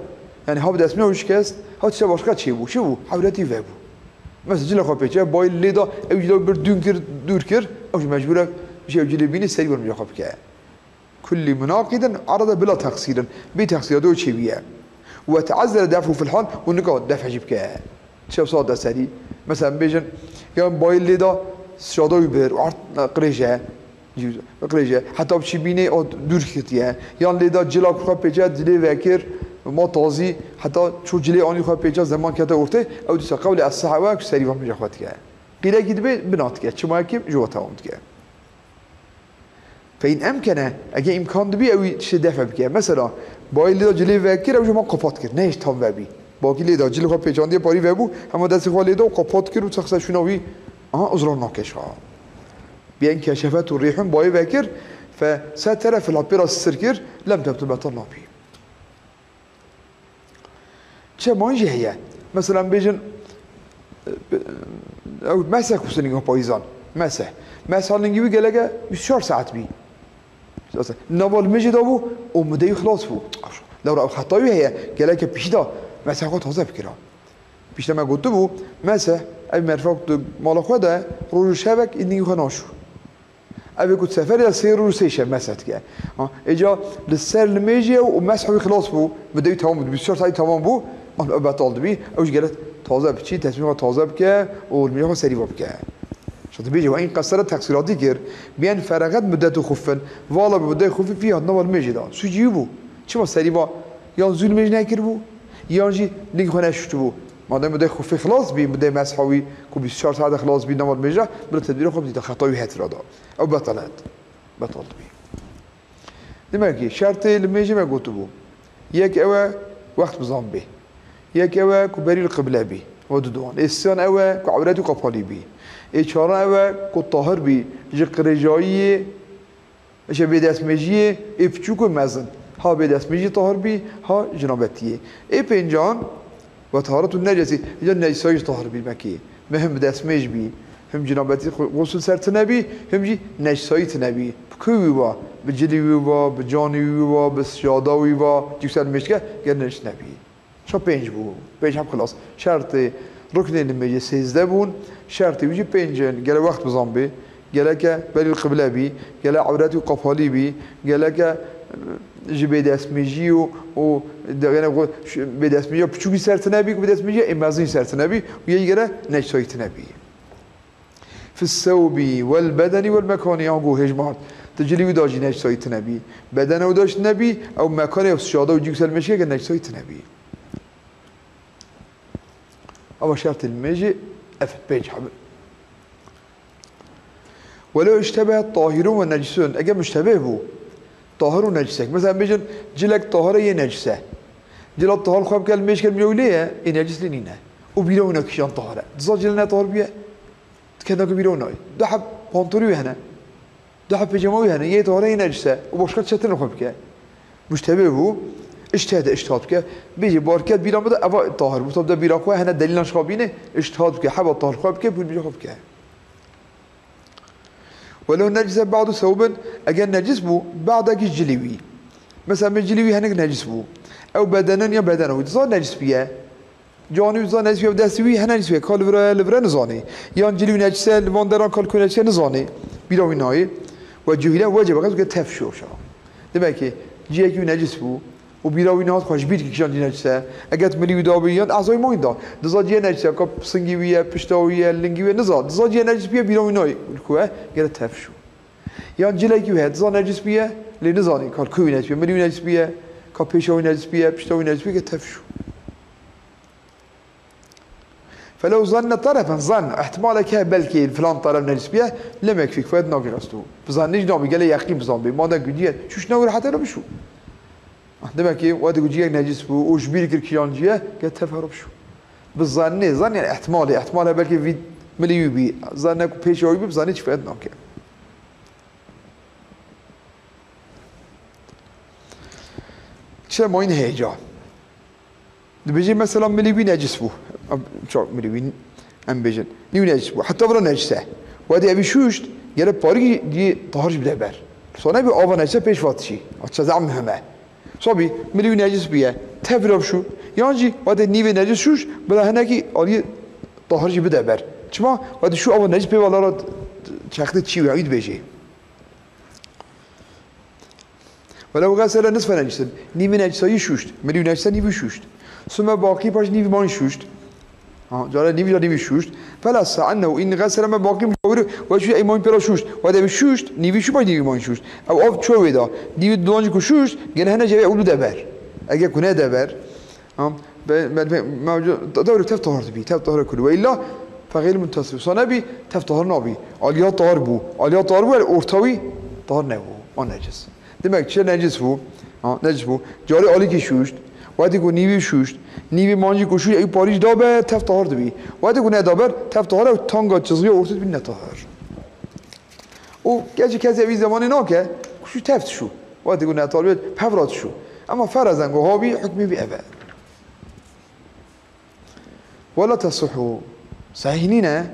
Yani ha bi destmêja wî şikest, ha tişta başqa çêbû, çi bû? Ewretî vebû. Mesela cilê xwe pêçe, bayî lê da, ew cilê bir dûn kir, dûr kir, ew jî mecbûr e, jî ew cilê bînê serî wer limêja xwe bike. Kullî munaqidin erede bila teqsîrin. Bê teqsîra do çêbîye. Ve teezzere def'u fil hal û nika def jî bike. Çew saet de serî. Mesela bêjin, yan bayî lê da şada wî bir, û ert qirêj e. Qirêj e. Heta biçî bînê o dûr ketiye. Yan lê da cila ku xwe pêçe, dilê vekir, ma tazî, heta ço cilê anî xwe pêçe, zeman kete ortê, ew dîsa qewlê es-sehwe ku serî van bêje xwe dike. Qîlekî dibe, bina dike. Çimayekî ji we tewam dike. Fe in emkene, eger îmkan dibî, ew ê tiştê defe bike. Mesela, bayê lê da cilê vekir, ew ji ma qapat kir. Nehişt tam vebî. Bakî lê da, cilê xwe pêçandiye, parî vebû, hema destê xwe lê da û qapat kir û çaxse şûna wî, aha, uzra nake şa. Bi en keşefet û rîhun bayê vekir, fe se teref la pê ra sir kir, lem tebtul betal nabî. Çeman jî heye. Mesela, em bêjin, e, ew meseh xwestin lingê payîzan. Meseh. Meseh lingî wî geleke bîst û çar saet bî. Nava limêjê de bû û mudeyî xilas bû. Lewra ew xeta wî heye. Geleke pişî de meseh xwe taze bikira. Pişta me gotibû, meseh, ev merfa ku tu mala xwe de, roj û şevek, î lingî xwe naşû. Ev ê ku seferê de sê roj û sê şev meseh dike. Ha, êca li ser limêjê û mesh wî xilas bû, bi dewî temam bû, bîst û çar saetî temam bû, an ew betal dibî, ew jî gerek taze biçî, tesmîma taze bike û limêja xwe serî va bike. Şa dibêje, "Ve in qesere teqsîratî kir, bi en fereqet muddetu xuffin, vala bi muddetu xuffi fî hat nava limêjê de." Sûcî wî bû. Çima serî va yan zû limêj nekiribû, yan jî ling xwe neşuştibû. Madem muddetu xuffi xilas bî, muddetu mesha wî ku bîst û çar saet xilas bî nava limêjê, bila tedbîra xwe bidîte, xeta wî het ra da. Ew betal et. Betal dibî. Demek ki şertê limêjê me gotibû. Yek ew e wext bizan bê. Yek ew e ku berî li qible bî. Ew du duwan. Ê siyan ew e ku ewret wî qapalî bî. Ê çaran ew e ku tahir bî. Ji qirêjayiyê, ji bêdestmêjiyê, ê piçûk û mezin. Ha bêdestmêjî tahir bî, ha cinabetiyê. Ê pêncan, ve taharetu necesi, ya necisayî jî tahir bî mekê. Me him bi destmêj bî, him cinabetî xu-, xusûl ser tine bî, him jî necisayî tine bî. Bi ku wî va, bi cilî wî va, bi canî wî va, bi sijada wî va, cî ser mêşke, ger necis nebî. Şa pênc bû, pênc heb xilas. Şertê ruknê nimêjê sêzdeh bûn, şertê wî jî pênc in. Gele wext bizan bê, geleke berî li qible bî, gele ewret wî qapalî bî, geleke, e, ji bêdestmêjî û, û de-, gene xwe ş-, bêdestmêjiya piçûkî ser tine bî, ku bêdestmêjiya ê mezin ser tine bî, û yê gere necisayî tine bî. Fi sewbî wel bedenî wel mekanî, ango hêjmart. Di cilî wî da jî necisayî tine bî. Bedene wî da jî tine bî, ew mekanê ew sijada û cî ser mêşke ke necisayî tine bî. Ama şertê nimêjê ev pênc hebin. Welew iştebehet tahirun ve necisun, eger muştebeh bû, tahir û necisek. Mesela bêjin, cilek tahir e yê necis e. Cila tahir xwe bike, limêj ke limêja wî lê ye, ê necis lê nîne. Û bîra wî ne kişan tahir e. Diza cil ne tahir bûye, dikendeke bîra wî nayê. Du heb pantolî wî hene. Du heb pêcema wî hene, yê tahir e yê necis e. Û başka çetin xwe bike. Muştebeh bû, iştehede iştihat bike. Bêjî barket bîra min de eva tahir bû. Tabi de bîra xwe hene delîlan ji xwe bîne, iştihat bike, heba tahir xwe bike, pûl bîra xwe bike. Welew necise ba'du sewbin, eger necis bû, ba'dekî cilî wî. Mesela min cilî wî hinek necis bû. Ew bedenin ya bedena wî, diza necis bûye. Canî wî diza necis bûye, destî wî hene necis bûye. Ka li vira ye, li vira nizanê. Yan cilî wî necis e, li van deran ka li ku necis e nizanê. Bîra wî nayê. Ve cuhîle wecebe qet ke tef şû şa. Demek ki ciyekî wî necis bû. Û bîra wî nehat xwe ji bîr kir kişan cî necis e. Eget milî wî da bî yan ezayî mayî da. Diza cî ye necis e, ka singî wî ye, pişta wî ye, lingî wî ye, niza. Diza cî ye necis bûye bîra wî nayê. Li ku e, gere tef şû. Yan cilekî wî heye, diza necis bûye, lê nizanî, ka li ku wî necis bûye, milî wî necis bûye, ka pêşa wî necis bûye, pişta wî necis bûye, gere tef şû. Felew zanne terefen, zan, ihtimaleke belkî filan teref necis bûye, lem yekfî, kifayet nake, rast û. Bi zannê jî nabî, gele yeqîn bi zan bê. Madem ku cî ye, şûş newir heta re bişû. Demek ki, wextê ku cîyek necis bû û ji bîr kir kîjan cî ye, gere tef hero bişû. Bi zannê, zan yani ihtimalê, ihtimal heye belkî vî milî wî bî, zanne ku pêşa wî bî, bi zannê çi kifayet nake. Çi mayîn heye ca? Dibêje mesela milî wî necis bû. Em, çawa milî wî em bêjin. Nî wî necis bû. Heta vira necis e. Wextê evî şûşt, gere parî dî tahir jî bide ber. Sone bî ava necis e pêş vatişî. Aça zam muhim e. Sabî, milî wî necis bûye. Tevira şû. Yan jî wextê nîvê necis şûşt, bila hinekî alî tahir jî bide ber. Çima? Wextê şû ava necis pê vala ra çextê çî wî, wî dibêje. Welew xesele nisfe necisin, nîvî necisayî şûşt, milî wî necise nîvî şûşt. Sume baqî paş nîvî mayîn şûşt. Ha, cara nîvî, cara nîvî şûşt. Fela sa ennehu in xesele me baqî mujawir ve şûşt ey mayîn pêra şûşt. Wede bi şûşt, nîvî şû paş nîvî mayîn şûşt. Ew av ço wê da. Nîvî dudan jî ku şûşt, gene hene cevê ew bide ber. Ege ku ne de ber. Ha, be, be, be, mevcu, da, da, tev tahir dibî, tev tahir kulî. Ve illa fe xeyr muntasif. Sa nebî, tev tahir nabî. Aliya tahir bû. Aliya tahir bû, yani orta wî tahir nebû. O necis. Demek çi necis bû? Ha, necis bû. Carê alîkî şûşt. Wextê ku nîvî şûşt, nîvî mancî ku şûşt, ew parîş dabe, tev tahir dibî. Wextê ku nedaber, tev tahir ew tanga çizgiya ortê dibî netahir. Û keçî kesê evî zemanê nake, ku şû tev dişû. Wextê ku netahir bê, pev ra dişû. Ema ferezen ku habî, hukmê vî ev e. Wela tesihhu. Sehîh nîne.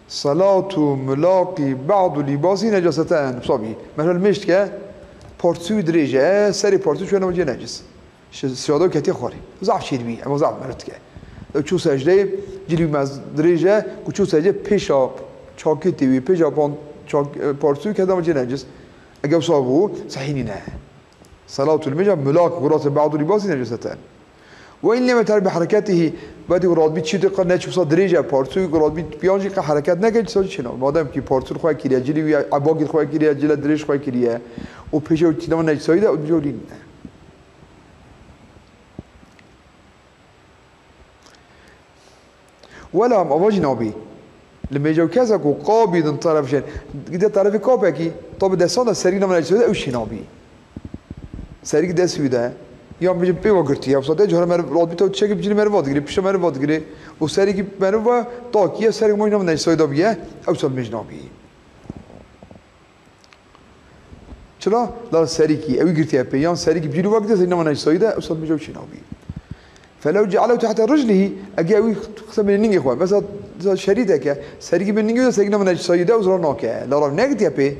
Salatu mulaqî ba'du lîbasî necaseten. Sabî. Mesela limêj dike, parçû dirêj e, serê parçû çûye navê necis. Şi-, siyado ketiye xwarê. Zaf çêdibî, ema zaf meriv dike. Ew çû secdeyê, cilî mez dirêj e, ku çû secdeyê pêşa çakê tê wî, pêşa pan-, çak-, e, parçû kete navê necis. Eger wisa bû, sehî nîne. Salatu limêja mulaq, gurate ba'du lîbasî necaseten. Ve in lem yeter bi hereketihî, wextê ku radbî çî de qe neçûsa dirêj e, parçûyê ku radbî piyan jî qe hereket neke, çisa jî çênabe. Madem kî parçû xwe kiriye, cilî wî ebakî xwe kiriye, cile dirêj xwe kiriye û pêşe û çînama neçîsayî de û dijî lî nîne. Wela em ava jî nabî. Li mêja kesa ku qabîdin teref jên, gide terefê kapekî, ta bi destan de serî nava neçîsayî de ew jî nabî. Serî dest wî de, yan bêjin pê ve girtiye, wisa te cara meriv radbî te çekî bi cilî meriv va digirê, pişta meriv va digirê û serîkî meriv ve takiye, serî moj nava neçîsayî de biye, ew sal mêj nabî. Çira? La serîkî, ew girtiye pê, yan serîkî bi cilî ve girtiye, serî nava neçîsayî de, ew sal mêj ew çê nabî. Felew cealehu tehte riclihî, eger ew xiste bînê ningê xwe, mesela, mesela şerîteke, serîkî bînê ningê wî de serîkî nava neçîsayî de, ew zira nake. La rav negirtiye pê,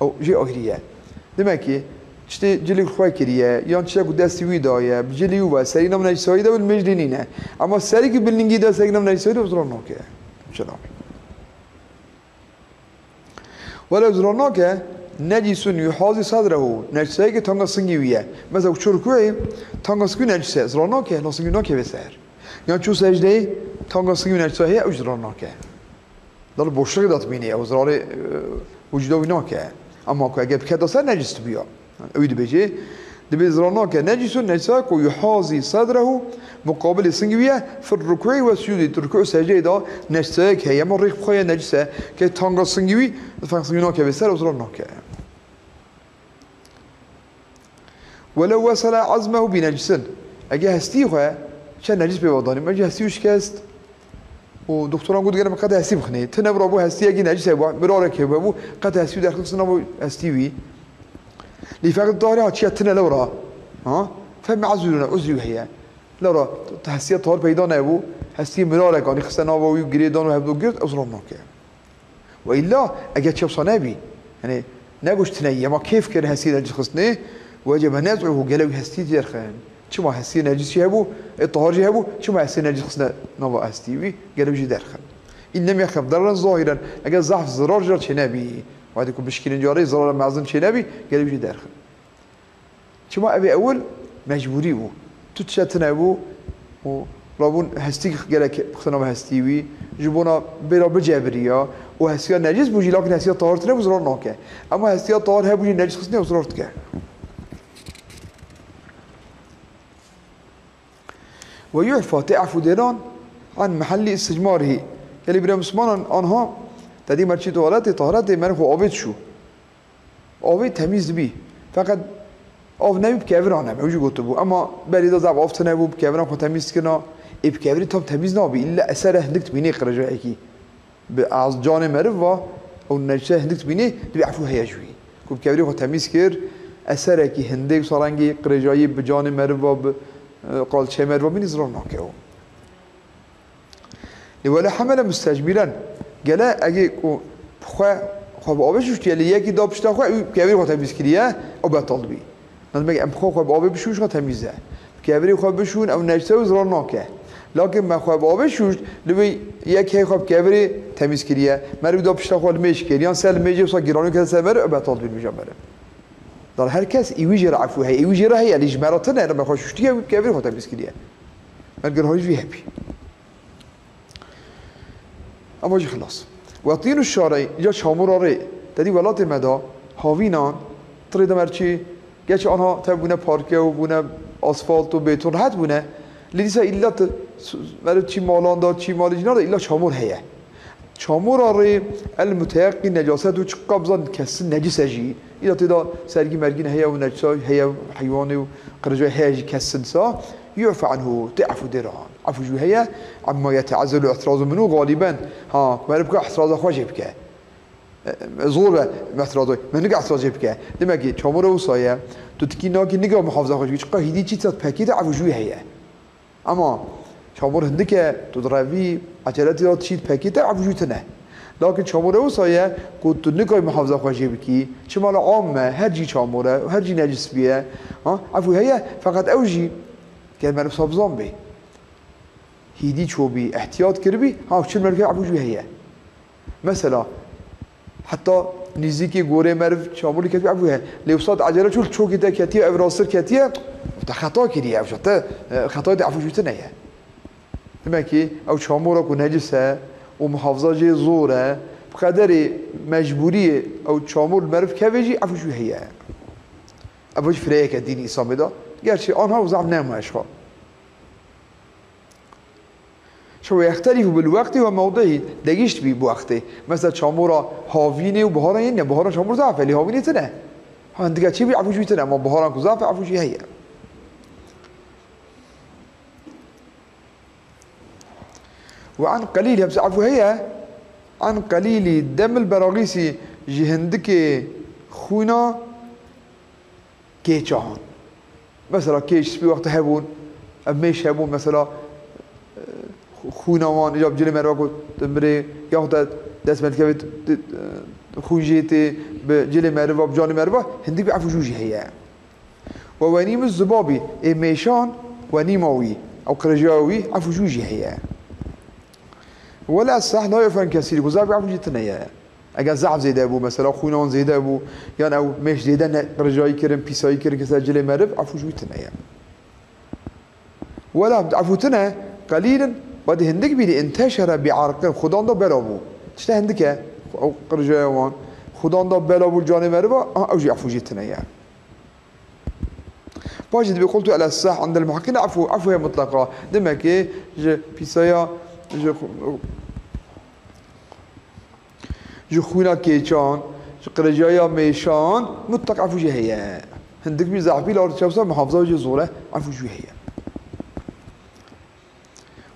ew jê ayrî ye. Demek ki, tiştê cilî xwe kiriye, yan tiştek ku destî wî daye, bi cilî wî ve, serî nava neçîsayî de, ew li mêj lê nîne. Ema serîkî bi ningî de, serî nava neçîsayî de, ew zira nake. Çira? Welew zira nake, necîsun yuhazî sadrehu, neçîsayekî tanga singî wî ye. Mesela ku çû rukûyê, tanga singî wî neçîs e, zira nake, la singî wî nake vê ser. Yan çû secdeyê, tanga singî wî neçîsa heye, ew jî zira nake. Dal boşluğê de dimîne, ew zirarê, e, wicûda wî nake. Ema ku eger biketa ser, necîs dibiya. Ew dibêje, dibê zira nake, necîsun, neçîsa ku yuhazî sadrehu, muqabilê singî wî ye, fir rukûî ve sicûdî, tu rukû secdeyê de neçîsayek heye, ema rêx bi xwe ye necîs e, ke tanga singî wî, feng singî wî nake vê ser, ew zira nake. Welew wesele azmehu bi necisin. Eger hestî xwe, çe necîs pê ve danî, me jî hestî wî şikest, û doktoran got, gere min qet hestî bixinê. Tine bira bû hestiyekî necîs hebû, mirarek hebû, qet hestî derxistin nava hestî wî. Lî feqet tarî ha çiya tine lewra. Ha? Fe me'zûrûne, uzrî wî heye. Lewra hestiya tar peyda nebû, hestiyê mirarek anî xiste nava wî, girê dan û hevdo girt, ew zira nake. Ve îlla, eger çewsa nebî, yani, negoşt tine ye, ma kêf kir hestiyê necîs xistine, wecebe nez'uhu, gelew hestî derxin. Çima hestiyê necîs jî hebû, e, tahar jî hebû, çima hestiyê necîs xistine nava hestî wî, gelew jî derxin. În lem yexef deraran zahiren, eger zehf zirar jî çê nebî, wextê ku bişkînin carê zirar mezin çê nebî, gelew jî derxin. Çima ev ê ewil mecbûrî bû. Tu tişe tine bû û rabûn hestî gelek bixtine ve hestî wî, ji bona bêra bicebiriya û hestiya necîs bû jî, lakin hestiya tahir tine bû, zirar nake. Ema hestiya tahir hebû jî necîs xistine û zirar dike. Ve yu'fa, tê efû dêran, an mehellî isticmarihî. Gelî bira Mislimanan anha, te dî merçî tuwaletê, taharetê, merê xwe avêt şû. Avê temîz dibî. Feqet av nebî bi keviran e, ew jî gotibû. Ema berî de zaf av tine bû, bi keviran xwe temîz dikirina. Ê bi kevirî tam temîz nabî. Îlla esere hindik dibînê qirêjayekî. Bi az canê meriv va, ew necîse hindik dibînê, dibî efû heye ji wî. Ku bi kevirî xwe temîz kir, eserekî hindik, wisa rengê qirêjayî bi canê meriv va, bi, e, qalçeyê meriv va bînî, zirar nake ew. Lê wele hemele mustecmîren, gele egê ku bi xwe, xwe bi avê şûştiye, lê yekî da pişta xwe, ew kevirî xwe temîz kiriye, ew betal dibî. Ne demek em xwe, xwe bi avê bişûn, xwe temîz e. Bi kevirî xwe bişûn, ew necîse ew zirar nake. Lakin me xwe bi avê şûşt, li wê yek hey xwe bi kevirî temîz kiriye. Meriv da pişta xwe limêj kir, yan ser limêjê wisa giranî kete ser meriv, ew betal dibî, bêje meriv. Dar her kes î wî jê re efû heye, î wî jê re heye, lê ji me re tune, me xwe şûştiye, wî bi kevirî xwe temîz kiriye. Mergir hawî jî hebî. Ama jî xilas. Ve tînu şarî, îca çamura rê. Te dî welatê me de havînan, tirê de merçî, geç anha tev bûne parke û bûne asfalt û bêton, rehet bûne. Lê dîsa îlla tu, meriv çî malan de, çî malê cînan de îlla çamur heye. Çamura rê el muteyeqqî necaset û çiqas bizan kesin necîs e jî. Îla tê de sergî mergî ne heye û neçsa heye, heywanê û qiricayê heye jî kesin sa, yu'fa anhu, tê efû dê re an. Efû jî heye, amma yete'ezzelu i'tirazu minhu galiben. Ha, ku meriv bike îtiraza xwe jê bike. E, zor be, me îtiraz, me nika îtiraz jê bike. Demek ki çamura wisa ye, tu tikî nakî nika muhafaza xwe jê bike. Çiqa hîdî çî sat pekî de efû jî heye. Ema çamur hindik e, tu direvî, eceletî de çît pekî te, efû jû tune. Lakin çamur ew wisa ye ku tu nikayî muhafaza xwe jê bikî, çima la am e, her cî çamur e, her cî necis bîye. Ha, efû heye, feqet ew jî ger meriv sabzan bê. Hîdî çûbî, ihtiyat kiribî, ha, çil meriv efû jû heye. Mesela, heta nîzîkî gorê meriv çamurî ketibî, efû heye. Lê wisa ecele çû li çokê te ketiye, ev rastir ketiye, te xeta kiriye, ev jî te, e, xetayê te efû jû tune ye. Demek ki ew çamura ku necis e û muhafaza jê zor e, bi qederê mecbûriyê ew çamur li meriv keve jî efû jû heye. Ev jî fireyeke dînî Îslamê de. Gerçi anha û zaf nema eşxa. Şo yextelifu bil wextî ve mewdihî, degişt bî bi wextê. Mesela çamura havînê û biharan yên ne, biharan çamur zaf e, lê havînê tune. Ha, hindik e çi bî, efû jî tune, ama biharan ku zaf e, efû jî heye. Ve an qelîl, hemse efû heye, an qelîlî demil beragîsî ji hindikê xwîna kêçan. Mesela kêç spî wexta hebûn, ev mêş hebûn, mesela, e, xwîna wan, îca bi cilê meriva ku tu mirê, yaxuta dest me dikeve, tu, tu, e, xwîn jê tê, bi cilê meriva, bi canê meriva, hindik bi efû jû jî heye. Ve wenîmi zibabî, ê mêşan, wenîma wî, ew qirêjaya wî, efû jû jî heye. Wela seh la yu'fa an kesîrî, ku zaf bi efû jî tune ye. Eger zehf zêde bû, mesela xwînan zêde bû, yan ew mêş zêde ne qirêjayî kirin, pîsayî kirin, kese cilê meriv, efû jî wî tune ye. Wela efû tune, qelîlin, wedî hindik bî lê inteşere bi erqin, xudan da bela bû. Tişte hindik e, ew qirêjaya wan. Xudan da bela bû canê meriva, aha, ew jî efû jê tune ye. Paşê dibê qultu ele seh indel muheqîn efû, efû ye mutleqa. Demek ki ji pîsaya, ji xu-, ji xwîna kêçan, ji qirêjaya mêşan, mutlaq efû jî heye. Hindik bî zehf bî, la çewsa muhafaza jî zor e, efû jî heye.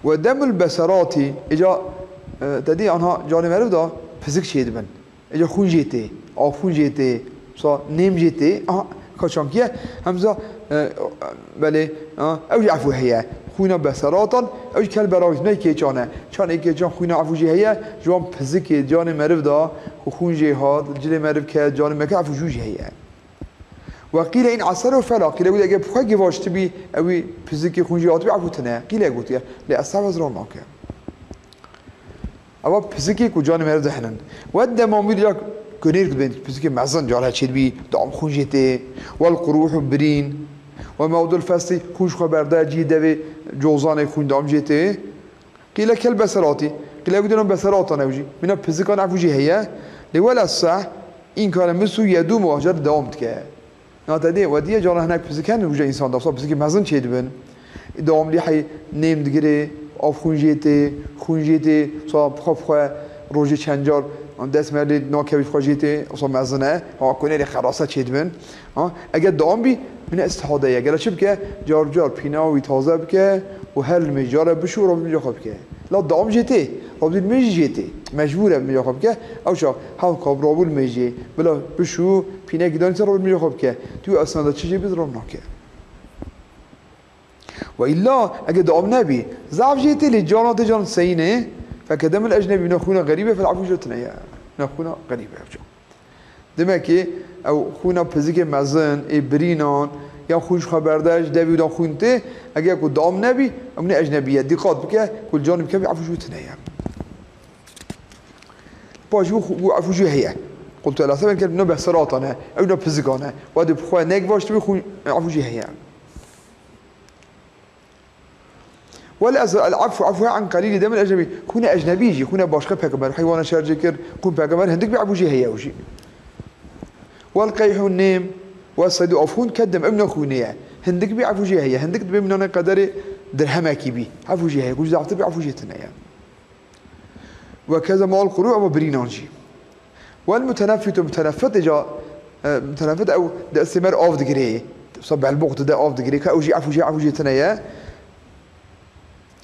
Ve demul beseratî, îca, e, te dî anha canê meriv da pizik çêdibin. Îca xûn jê tê, av xûn jê tê, wisa nêm jê tê, aha, ka çankî ye, hemza, e, belê, ha, ew jî efû heye. Xûna beseratan, ew jî kel beravîtine kêçan e. Çan ê kêçan xûna efû jî heye, ji wan pizikê canê meriv da, ku xûn jê hat, cilê meriv ket, canê me ket, efû jû jî heye. Ve qîle in esero fela, qîle gotiye, eger bi xwe givaştibî, ewî pizikê xûn jî hatibî, efû tune. Qîle gotiye, lê esef ez ran nake. Eva pizikê ku canê meriv de hene. Ve demamîr ya gunêr dibên, pizikê mezin cara çêdibî, dam xûn jê tê. Wel qurûh û birîn. Ve mewdul festî, xûn ji xwe berde, cî devê cozanê xûn dam jê tê. Qîle kel beseratî. Qîle gotiye beseratan ew jî. Mîna pizikan efû jî heye. Lê wela seh, inkare misu yedûm û ajar dewam dike. Na te dê, we diye cara hinek pizik hene, wija însan da, wisa pizikê mezin çêdibin. Dewamlî hey nêm digire, av xûn jê tê, xûn jê tê, wisa bi xwe, bi xwe rojê çend car, dest me lê nakevî xwe jê tê, wisa mezin e, ha, ku nêrê xerase çêdibin. Ha, eger dewam bî, mine istihade ye. Gere çi bike? Car car pîna wî taze bike û her limêj care bişû û rabî limêja xwe bike. La dewam jê tê, rabî limêjî jê tê. Mecbûr e limêja xwe bike. Ew çax hev kap rabû limêjê, bila bişû, pînekî danî ser rabî limêja xwe bike. Tu esna de çi jê bî, rab nake. Ve îlla, eger dewam nebî, zaf jê tê lê cana tê can seyînê, feke demil ecnebî, mine xûna xerîb e, fel efû jê tune ye. Mine xûna xerîb e, ew çax. Demek ki ew xwîna pizikê mezin, ê birînan, ya xwîn ji xwe berde, ji devî da xwîn tê, eger ku dam nebî, ew ne ecnebî ye. Dîqat bike, ku li canî bikevî, efû jû tune ye. Paşî bû, bû efû jû heye. Qultu ela sebeb kel bîna beseratan e, ew ne pizikan e. Wadê bi xwe nek vaş dibî, xwîn efû jû heye. Wela ez el-efû, efû an qelîlî demil ecnebî. Xûne ecnebî jî, xûne başqa pêxember, heywana şer jê kir, xûn pêxember, hindik bî efû jê heye ew jî. Wel qeyhû nêm, wel seydû afûn, keddim, ew ne xûnê ye. Hindik bî efû jê heye, hindik dibê mînanê qederê dirhemekî bî. Efû jê heye, ku ji zaftir bî efû jê tune ye. Ve keze mal qurû, ew birînan jî. Wel muteneffitu, muteneffit, îca E, tenefit ew destê me re av digirê. Wisa belbox dide, av digirê. Ka ew jî efû jê, efû jê tune ye.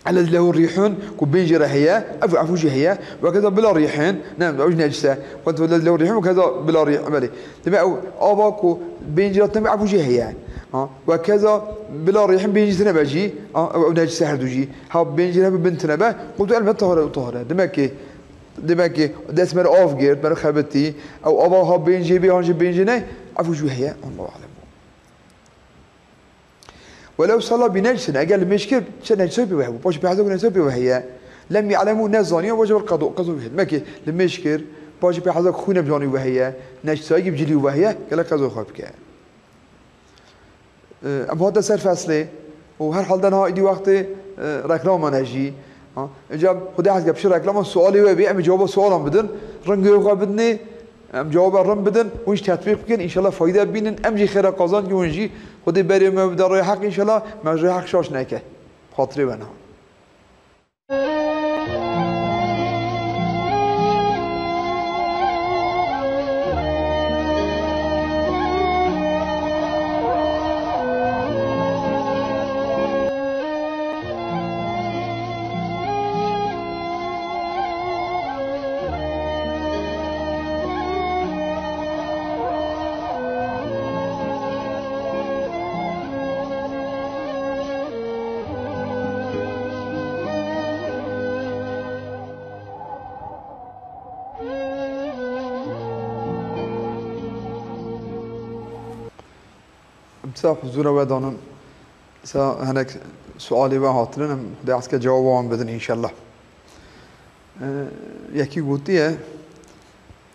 Ellezî lehu rîhun, ku bên jê re heye, ev efû jê heye. Ve keza bila rîhin, ne, ew jî necis e. Wet ellezî lehu rîhun, ve keza bila rîh, belê. Dime ew ava ku bên jê re tune, efû jê heye. Ha, ve keza bila rîhin bên jê tune be jî. Ha, ew, ew necis e her du jî. Ha bên jê re be, bin tune be, qultu elbet tahir e, tahir e. Dime ki, dime ki dest me re av girt, me re xebitî. Ew ava ha bên jê bê, han jî bên jê ne, efû jî heye. Allahu alem. Welew salla bi necsin, eger limêj kir, çi necsoy pê ve hebû, paşê pê heza ku necsoy pê ve heye. Lem ya'lemû, nezaniye, wecebel qedo, qezo wî heye. Dime ki limêj kir, paşê pê heza ku xwîne bi canî ve heye, necsoyekî bi cilî ve heye, gele qezo xwe bike. E, em hate ser feslê û her halde niha îdî wextê, e, reklama ne jî. Ha, îca Xwedê hez ke piştî reklaman sualê we bê, em ê cewaba sualan bidin, ringê xwe bidinê, em cewaba rin bidin, hûn jî tetbîq bikin, înşallah fayde bibînin, em jî xêra qazanc hûn jî. Xwedê berê me bide rêya heq, înşallah me rêya heq şaş neke. Xatirê we niha. Em dîsa huzûra we danin. Dîsa hinek sualê we hatinin, em Xwedê hez ke cewaba wan bidin înşellah. Ee, yekî gotiye,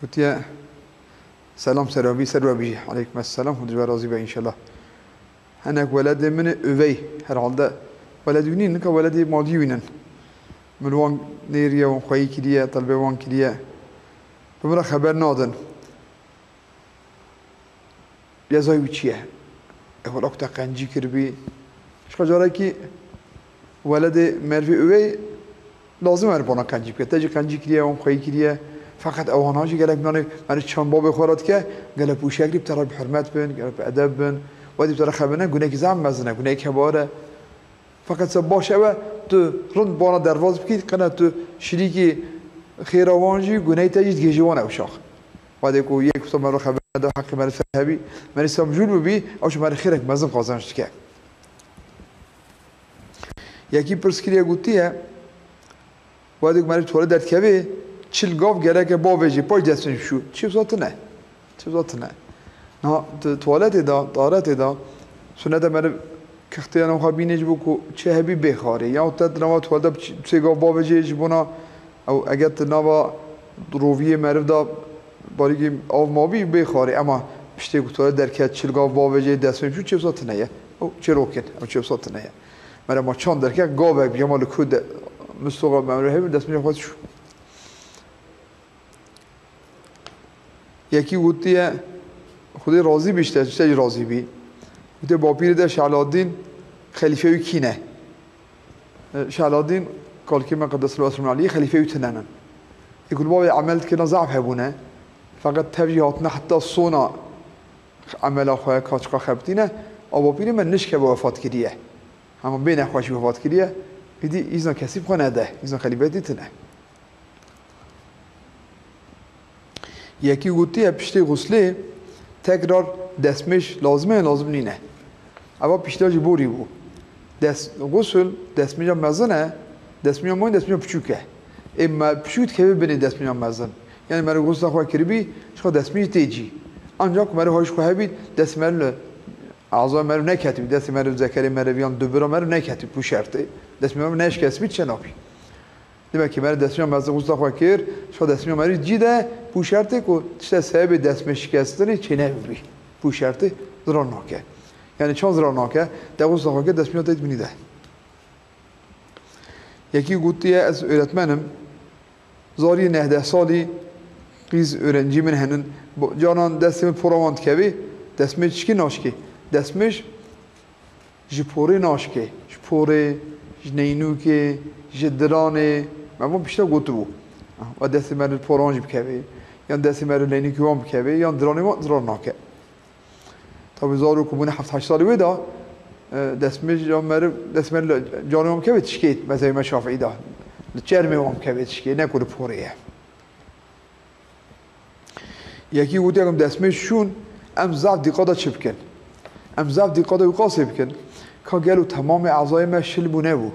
gotiye, "Selam ser we bî, ser we bî." Aleykum esselam, Xwedê ji we razî be înşellah. Hinek weledê min ê üvey, herhalde weledî wî nîn, nika weledê malî wî nin. Min wan nêriye, wan xweyî kiriye, telbê wan kiriye. Bi min re xeber nadin. Cezayê wî çi ye? Ew wela ku te qencî kiribî. Ji xwe carekî weledê merivê üvey lazim e bona qencî bike. Te jî qencî kiriye, wan xweyî kiriye. Feqet ewana jî gelek nanê, merî çand babê xwe re dike, gelek pûşek dî bi te re bi hurmet bin, gelek bi edeb bin. Wedî bi te re xebine, gunekî zehf mezin e, gunekî kebar e. Feqet se baş ew e, tu rind bona derbaz bikî, qene tu şirîkî xêra wan jî, guneyê te jî digihêjî wan ew şax. Wadê ku yek wisa meriv xeber neda, heqê meriv ser hebî, meriv samcûl bibî, ew jî meriv xêrek mezin qazanc dike. Yekî pirs kiriye gotiye, Wedê ku meriv tuwalet derdikeve, çil gav gereke bavêjê, paş destmêj bişû. Çi wisa tune. Çi wisa tune. Niha tu tuwaletê de, taharetê de, sunete meriv kextê ya nava xwe bînê ji bo ku çi hebî bê xarê. Ya te di nava tuwalete bi çi-, sê gav bavêjê ji bona ew, eger tu nava roviyê meriv de barîkî av mabî bê xarê. Ema piştê ku tuwalet derket, çil gav bavêjê, destmêj bişû, çi wisa tune ye. Ew çîrok in, ew çi wisa tune ye. Mere ma çand derke gavek bi, ya ma li ku de mistoxa me re hebin, destmêja xwe çû. Yekî gotiye, Xwedê razî bî, ji te, ji te jî razî bî. Gotiye, bapîrê de Şeladîn xelîfeya wî kî ne? E, Şeladîn, kalkê me qeddesallahu sirruhu alî, xelîfeya wî tune nin. Ê ku li bavê emel dikirina zaf hebûne. Feqet tev jî hatine heta sona emela xwe, ka çiqa xebitîne, a bapîrê me nişkeve wefat kiriye. Hema bê nexweşî wefat kiriye, êdî îzna kesî bi xwe nede, îzna xelîfetî tine. Yekî gotiye, piştê xuslê tekrar destmêj lazim e, lazim nîne. Eva pişta ji borî bû. Des-, xusul destmêja mezin e, destmêja mayîn destmêja piçûk e. Ê me piçûk dikeve binê destmêja mezin. Yani meriv xusla xwe kiribî, ji xwe destmêj tê cî. Ancak meriv haj xwe hebî, dest meriv li Azay meriv neketibî, destê meriv, zekerê meriv yan dubira meriv neketibî, pûşertê. Destê meriv neşkestibî, çi nabî. Demek ki meriv destmêja mezin xusta xwe kir, şo destmêja meriv cî de pûşertê ku tişte sebebê destmê şikestinê çênebibî. Pûşertê zirar nake. Yani çand zirar nake, te xusta xwe kir, destmêja te dibînî de. Yekî gotiye, ez öğretmenim. Zarî nehdeh salî qîz öğrencî min henin. Bo-, canan destê min pora wan dikevê. Destmêj çikî naşkê. Destmêj ji porê naşkê. Ji porê, ji neynûkê, ji diranê. Me van pişta gotibû. Ah, wa destê me li pora wan jî bikevê. Yan destê me li neynûkê wan bikevê. Yan diranê wan zirar nake. Tabî zarok ku bûne heft heşt salî wê de, e, destmêj ya meriv, destmêj li canê wan kevê tişkê, mezhebê me Şafîî de. Li çermê wan kevê tişkê, ne ku li porê ye. Yekî gotiye ku destmêj şûn, em zaf dîqata çi bikin? Em zaf dîqata wî qasê bikin. Ka gelo temamê ezayê me şil bû nebû?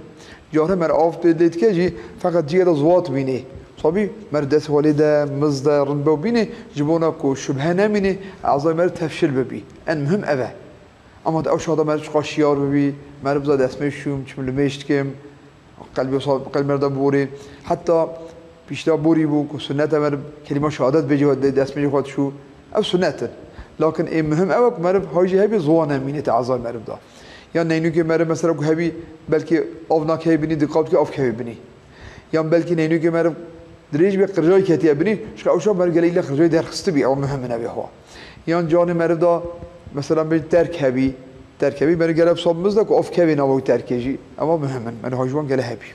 Carê me av pê lê dike jî feqet cihê de ziwat bînê. Tabî me dest xwe lê de, miz de, rind be û bînê, ji bona ku şubhe nemînê, ezayê me tevşil bibî. En muhim ev e. Ama ew şada me çiqa şiyar bibî, me biza destmêj şûm, çim li mêj dikim, qelbê sa-, qelb me de borê. Heta pişta borî bû ku sunnet e meriv kelîma şehadet bêjî, de-, destmêjê xwe dişû. Ev sunnet in. Lakin ê muhim ew e ku meriv hay jî hebî ziwan nemînê te ezay meriv da. Ya neynûkê meriv mesela ku hebî belkî av nakevê binî, dîqat bike av kevê binî. Yan belkî neynûkê meriv dirêj be, qirjayî ketiye binî, çika ew şa meriv gelek île qirjayî derxistibî, ew muhim in evê xwe. Yan canê meriv da, mesela bê terk hebî, terk hebî, meriv gelek sab miz de ku av kevê nava wî terkê jî, ewa muhim in, meriv hay ji wan gele hebî.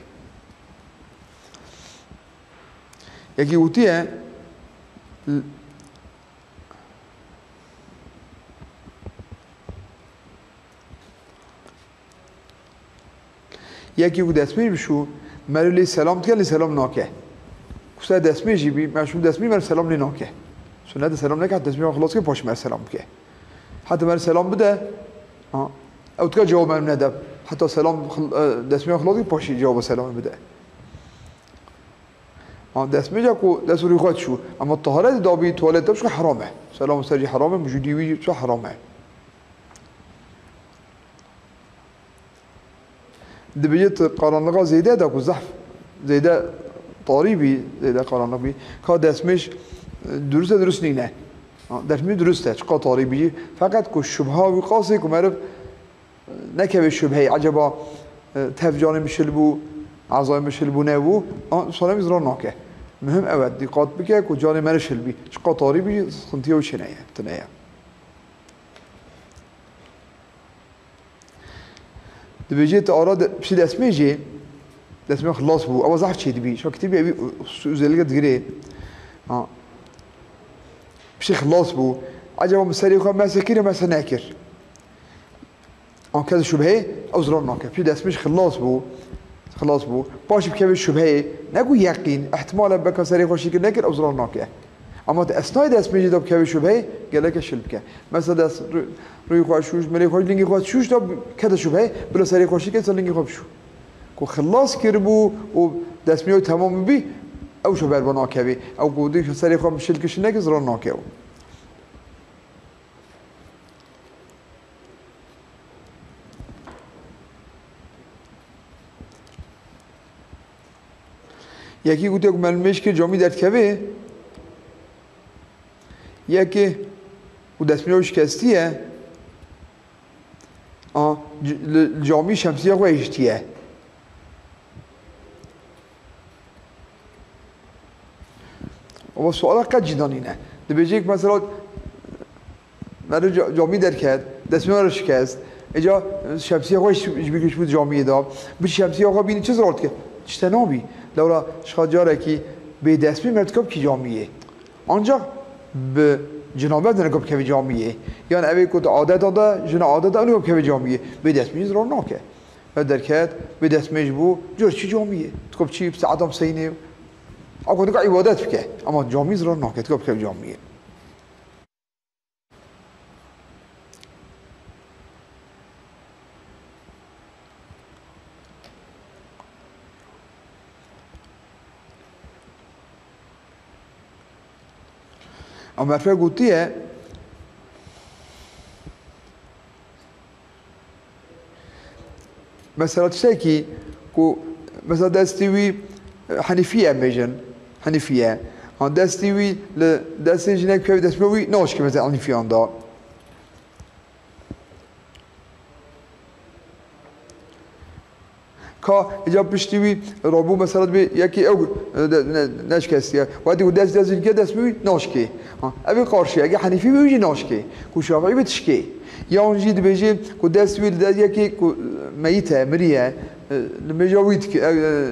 Yekî gotiye, Yekî ku destmêj bişû, meriv lê selam dike, lê selam nake. Ku ser destmêj jî bî, me şûn destmêj, meriv selam lê nake. Sunnet e selam neke, heta destmêj xilas ke, paşê meriv selam bike. Heta meriv selam bide, ha, ew dika cewab meriv nede. Heta selam xil-, e, destmêj xilas ke, paşê cewaba selamê bide. Ha, destmêja ku dest û rûyê xwe dişû, ama taharetê dabî tuwalet de bişû heram e. Selam ser jî heram e, mujûdî wî jî heram e. Dibêje tu qaranlixa zêde de ku zehf, zêde tarî bî, zêde qaranlix bî, ka destmêj, e, durust e, durust nîne. Ha, destmêj durust e, çiqa tarî bî jî. Feqet ku şubha wî qasê ku meriv, e, nekeve şubheyê, eceba, e, tev canê min şil bû, ezayê min şil bû, nebû, a, salemî zirar nake. Muhim ew e, dîqat bike ku canê meriv şil bî. Çiqa tarî bî jî, sıkıntıya wî çêneye, tune ye. Dibêje tu ara de, piştî destmêjê, destmêj xilas bû. Ewa zehf çêdibî. Şa kitêbê evî hususiyetê digirê. Ha. Piştî xilas bû. Ecaba min serê xwe mese kir ya mese nekir? An kes şubheyê, ew zirar nake. Piştî destmêj xilas bû. Xilas bû. Paşê bikeve şubheyê. Ne ku yeqîn. Îhtimal e beka serê xwe şikir nekir, ew zirar nake. Ama di esnayê destmêjê de bikeve şubheyê, gereke şil bike. Mesela dest rû-, rûyê xwe şûşt, milê xwe, lingê xwe şûşt, da kete şubheyê, bila serê xwe şikir, ser lingê xwe bişû. Ku xilas kiribû û destmêja wî temam bibî, ew şo berba nakevê. Ew ku dî serê xwe şil kir, şil nekir, zirar nake ew. Yekî gotiye ku meriv mêj kir camî derdikevê, yekê ku destmêja wî şikestî ye, a, c-, li, li camî şemsiya xwe hiştiye. Ama suala qet cî da nîne. Dibêje ku mesela meriv ca-, camî derket, destmêja re şikest. Îca şemsiya xwe ji, ji bîr kişt bû camiyê de. Bi şemsiya xwe bînî çi zirar dike? Tişte nabî. Lewra şixa carekî bê destmêj meriv dikap kî camiyê. Ancak bi cinabet nikap kevî camiyê. Yan evê ku di adeta de, jina adeta nikap kevî camiyê. Bê destmêj zirar nake. Ev derket, bê destmêj bû, cor çi camiyê. Dikop çi, bi saetan seynê. Ew ku dika îbadet bike. Ama camî zirar nake, dikop bike camiyê. Ew merfe gotiye, mesela tiştekî ku, mesela destê wî, e, Henîfî ye, em bêjin, Henîfî ye. Ha, destê wî li destê jinek pê destpê wî naşke, mesela Henîfiyan da. Ka îca piştî wî rabû mesela dibê yekê ew, e, de, ne, neşkestiye. Wextî ku dest, dest dike dest wî naşkê. Ha, ev ê qarşî, ege Henîfî be wî jî naşkê. Ku Şafîî be tişkê. Yan jî dibêje ku dest wî li de yekê ku, e, meyît e, miriye, e, li mêja wî dike, e, e,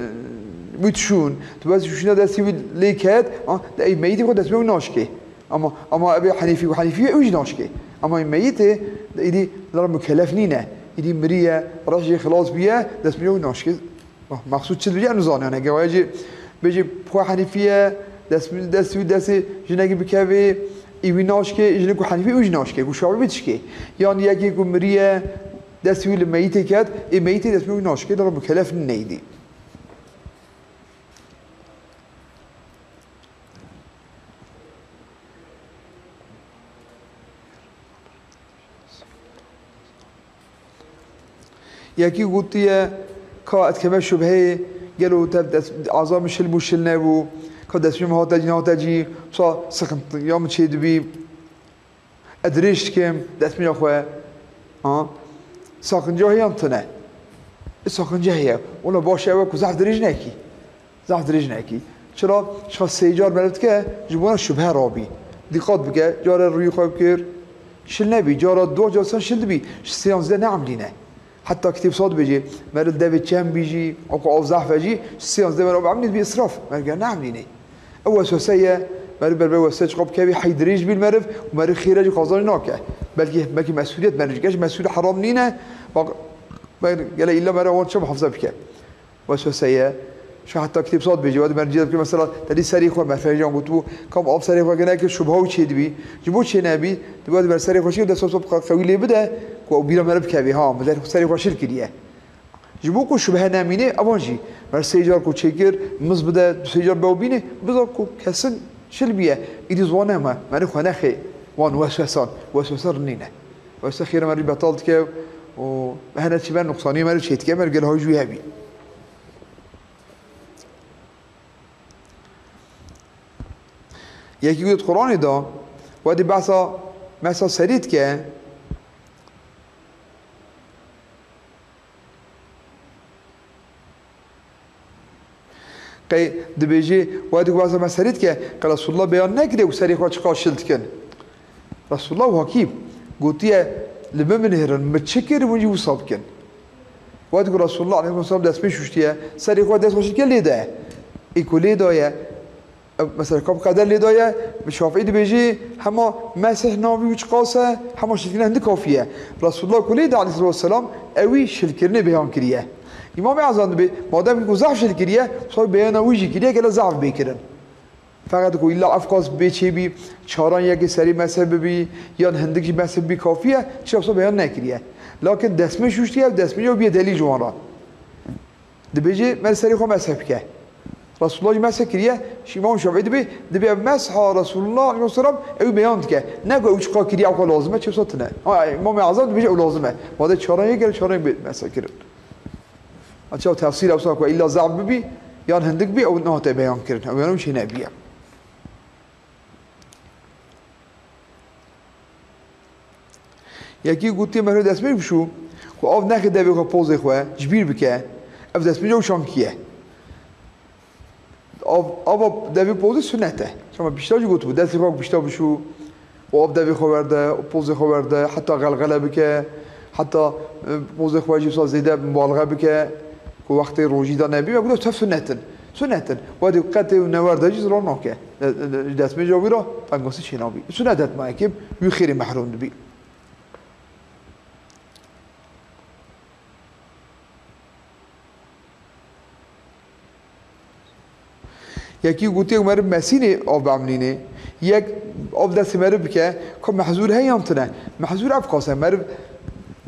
wî dişûn. Tu bes şûşîna destê wî lê ket, ha, de ey meyîtê xwe dest wî naşkê. Ama, ama ev ê Henîfî û Henîfî ye, ew jî naşkê. Ama meyitê îdî li mukellef nîne. Îdî miriye, reş jê xilas bûye, destmîja wî naşkê. Mexsûd çi dibêje, em nizanîne. Ge wayê jî bêjî xwe Henîfî ye, dest, dest wî destê jinekî bikevê, î wî naşkê, jinik ku Henîfî wî jî naşkê, ku Şafî wî dişkê. Yan yekê ku miriye, destê wî li meyitê ket, ê meyitê destmîja wî naşkê, li mukellef nîne îdî. Yekî gotiye, ka ez dikeve şubheyê, gelo te dest, aza min şil bû, şil nebû, ka destmîja min hate cî, nehate cî, wisa siqintiya min çêdibî. Ez dirêj dikim destmîja xwe. Ha? Saqinca heye yan tune? E, saqinca heye. Wela baş e ew e ku zehf dirêj nekî. Zehf dirêj nekî. Çira? Çiqa sê car meriv dike, ji bona şubhe rabî. Dîqat bike, care rûyê xwe bikir, şil nebî. Cara duwa, cara sêyan şil dibî. Ji sêyan zêde neemlîne. Heta kitêb sa dibêje, meriv devê çem bî jî, a ku av zehf e jî, sêyan zêde meriv av emlî dibî israf. Meriv ge neemlîne. Ew weswese ye, meriv ber vê weswesê çiqa bikevî, hey dirêj bî li meriv û meriv xêr e jî qazanc nake. Belkî, belkî mesûliyet meriv, geş mesûl heram nîne. Bak, ber gele îlla meriv wan çi muhafaza bike. Weswese ye. Şu heta kitêb sa dibêje, wadi meriv cî dibike, mesela, te dî serê xwe, merfejan gotibû, kam av serê xwe gene kir, şubha wî çêdibî. Ji bo çênebî, di wadi ber serê xwe şikir, dest wasa qewî lê bide, ku ew bîra meriv bikevî, ha, min der serê xwe şil kiriye. Ji bo ku şubhe nemîne, evan jî, mer sê car ku çêkir, miz bide, du sê car be û bîne, biza ku kesin şil bîye. Îdî ziwan nema, meriv xwe nexê wan weswesan, weswese rinîne. Weswese xêra meriv betal dike û hene çi ber nuqsanî meriv çê dike, meriv gel hay jû hebî. Yekî got Quranê da, wedî behsa, behsa serî dike, Qey dibêjî, wextê ku behsa me serî dike, qey Resulullah beyan nekiriye ku serê xwe çiqas şil dikin. Resulullah û hakî gotiye, li min binihêrin, min çi kir, hûn jî wisa bikin. Wextê ku Resulullah aleyhisselam destmêj şûştiye, serê xwe dest xwe şil kir lê daye. Ê ku lê daye, Ev, mesela, kam qeder lê daye, bi Şafîî dibêjî, hema mesih navî wî çiqas e, hema şilkirinê hindik kafî ye. Resulullah ku lê da aleyhisselatu vesselam, ewî şilkirinê beyan kiriye. Îmamê Ezam dibê, madem ku zehf şil kiriye, wisa beyana wî jî kiriye, gele zehf bê kirin. Feqet ku îlla ev qas bê çêbî, çaran yekê serî mesih bibî, yan hindik jî mesih bibî kafî ye, çi wisa beyan nekiriye. Lakin destmêj şûştiye, destmêj ew bîye delîl ji wan re. Dibêje, meriv serê xwe mesh bike. Resulullah jî mesh kiriye, şî Îmam Şafîî dibê, dibê ev mesha Resulullah aleyhisselam ew beyan dike. Ne ku ew çiqa kiriye, ew xwe lazim e, çi wisa tune. Ha, Îmam Ezam dibêje ew lazim e. Madê çaran yek gere çaran yek bê mesh kirin. Aça tefsîr ewsa ku illa zaf bibî, yan hindik bî, ew nehate beyan kirin. Ew yan ew şey nebiye. Yekî gotiye meriv destmêj bişû, ku av nexê devê xwe pozê xwe, ji bîr bike, ev destmêja wî şankî ye. Av, ava devê pozê sunet e. Çima pişta jî gotibû, destê xwe pişta bişû, û av devê xwe werde, û pozê xwe werde, heta xelxele bike, heta, e, pozê xwe jî wisa zêde mubalxe bike, ku wextê rojî de nebî, me got, ev tev sunet in. Sunet in. Wedî qetê û newerde jî zirar nake. De-, de-, ji destmêja wî re tengasî çênabî. Sunet et ma yekê wî xêrê mehrûm dibî. Yekî gotiye meriv mesînê av biemlînê. Yek av destê meriv bike, ka mehzûr heye yan tune. Mehzûr ev qas e, meriv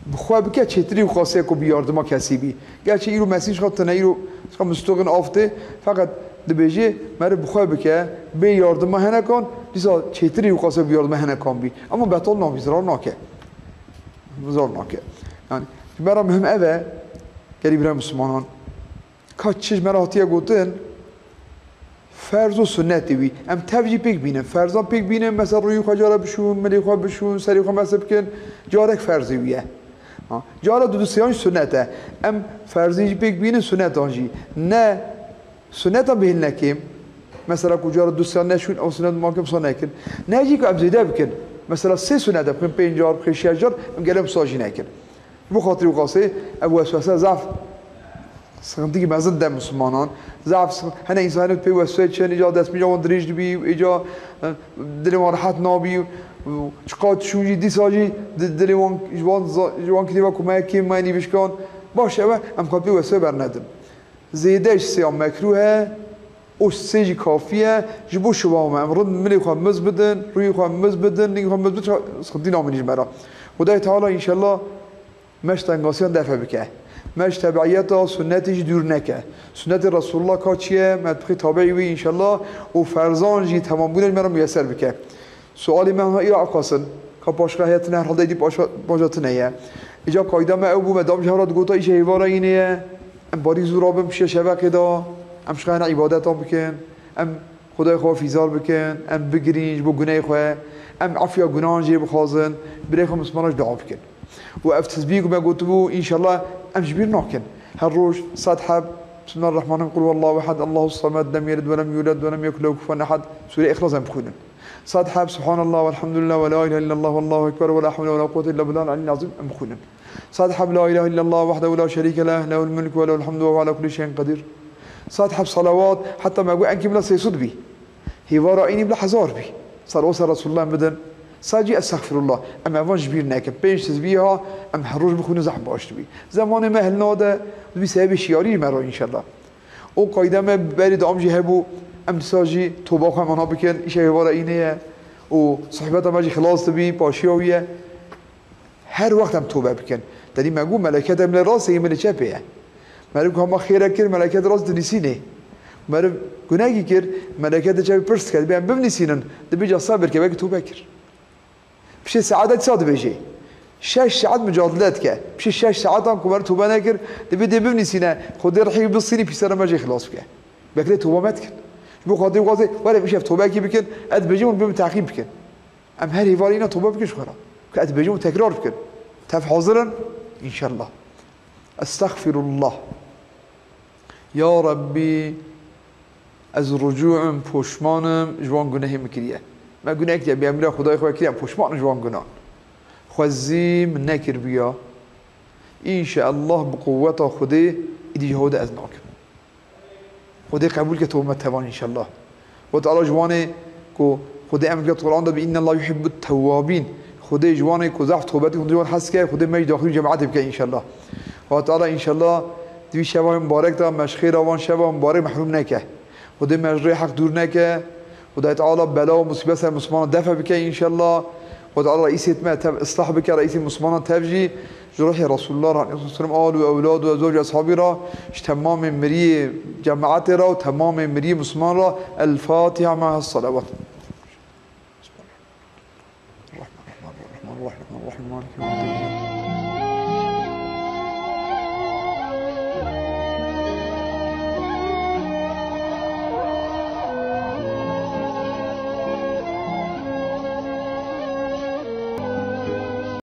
bi xwe bike çêtirî û qasê ku bi yardima kesî bî. Gerçi îro mesîn ji xwe tune, îro ji xwe mistoxin av tê, feqet dibêje meriv bi xwe bike, bê yardima hinekan, dîsa çêtirî û qasê bi yardima hinekan bî. Ama betal nabî, zirar nake. Zirar nake. Yani, ji me re muhim ev e, gelî bira Mislimanan. Ka çi ji me re hatiye gotin, ferz û sunnetê wî. Em tev jî pêk bînin. Ferzan pêk bînin, mesela rûyê xwe cara bişûn, milê xwe bişûn, serê xwe mesih bikin. Carek ferzê wî ye. Ha. Cara du du sêyan jî sunnet e. Em ferzê jî pêk bînin, sunnetan jî. Ne sunnetan bêhn nekim. Mesela ku cara du sêyan neşûn, ew sunnet makim sa nekin. Ne jî ku em zêde bikin. Mesela sê sunnet e, bikin pênc car, bikin şeş car, em gelek wisa jî nekin. Ji bo xatirî wixasê ev weswese zaf Sıkıntı ki mezin de Müslümanan. Zaf sıkıntı. Hene insanı pê weswe çen, ica destmîja wan dirêj dibî, ica, e, dilê wan rehet nabî. Çiqat şûn jî dîsa jî di-, dilê wan, ji wan za-, ji wan kitêba ku me kêm me nîvişkan. Baş ew e, em xwe pê weswe bernedin. Zêde ji sêya mekrûh e, û sê jî kafî ye, ji bo şiva me. Em rind milê xwe miz bidin, rûyê xwe miz bidin, nîngê xwe miz bidin, sıkıntı namînî ji me re. Xwedayê Teala înşellah me ji tengasiyan defe bike. Me ji tebeiyeta sunnetê jî dûr neke. Sunnetê Resulullah ka çi ye, me dibixê tabeî wî înşellah û ferzan jî temambûnê ji me re muyeser bike. Sualê me ha îra aqasin, ka paşka heye tine herhalde êdî paşka baja tine ye. Îca qayda me ew bû, me dam ji hev re digota îşe hêvara înê ye. Em barî zû rabin pişiya şeveqê de, em şixayene îbadetan bikin, em Xwedayê xwe fîzar bikin, em bigirîn ji bo gunehê xwe, em efya gunahan jê bixwazin, birê xwe Mismana jî dua bikin. Û ev tesbîh ku me gotibû, înşallah em ji bîr nakin. Her roj sed heb, Bismillahirrahmanirrahim, Qul huwallahu ehad, Allahu samed, lem yelid ve lem yulad ve lem yekun lehu kufuwen ehad, Sûreyê Îxlas em bixwînin. Sed heb, Subhanallah velhamdülillah ve la ilahe illallah vallahu ekber ve la havle ve la kuvvete illa billahil aliyyil azim em bixwînin. Sed heb, La ilahe illallah vahdehu la şerîke leh, lehul mulku ve lehul hamdu ve huve ala kulli şeyin qedîr. Sed heb salawat, heta me got enkî bila sê sed bî. Hêvara înî bila hezar bî. Sed o ser Resulullah em bidin. Sed jî estexfirullah. Em evan ji bîr nekin. Pênc tesbîha em her roj bixwînin zehf baş dibî. Zemanê me hilnade, dibî sebebê şiyarî me re înşallah. O qayde me berî dam jî hebû, em dîsa jî toba xwe mana bikin, îşe hêvara înê ye û sohbeta me jî xilas dibî, paşiya wî ye. Her wext em tobe bikin. Tenî me got, meleket em lê rastê, yê min lê çepê ye. Meriv ku hema xêrek kir, meleket rast dinîsînê. Meriv gunehkî kir, meleket lê çepê pirs dike, dibê em bimnîsînin, dibê ca sebir ke, belkî tobe kir. Piştê saeta dîsa dibêjê. Şeş saet mucadele dike. Piştê şeş saetan ku meriv tobe nekir, dibê dê bimnîsîne, Xwedê rihî bistînî, pîsera me jê xilas bike. Belkî lê tobe me dikin. Ji bo xatirê wazê, were îşev tobekî bikin, ez dibêjim hûn bê min teqîb bikin. Em her hêvarî îna tobe bikin ji xwe re. Ku ez dibêjim hûn tekrar bikin. Tev hazir in? Înşallah. Estexfirullah. Ya Rabbî, ez rucû im, poşman im ji wan gunehê min kiriye. Me guneh kiriye, bêemriya Xwedayê xwe kiriye, em poşman im ji wan gunan. Xwezî min nekiribiya. Înşeallah bi quweta Xwedê îdî ji hewde ez nakim. Xwedê qebûl ke tobe me tevan înşallah. Xwedê Teala ji wanê ku Xwedê emr kir Quran de bi, "Inne Allah yuhibbut tewwabin." Xwedê ji wanê ku zehf tobe dikin, Xwedê ji wan hez ke, Xwedê me jî daxilî cemaetê bike înşallah. Xwedê Teala înşallah di vî şeva mubarek de me ji xêra van şeva mubarek mehrûm neke. Xwedê me ji rê heq dûr neke. Xwedayê Teala bela û musîbet ser Mislimanan defe bike înşallah. Xwedê Teala reîsê me tev islah bike, reîsê Mislimanan tev jî ji ruhê Resulullah aleyhisselam, al û ewlad û ezwac û eshabî re, ji temamê miriyê cemaetê re û temamê miriyê Misliman re. El Fatiha ma has salawat.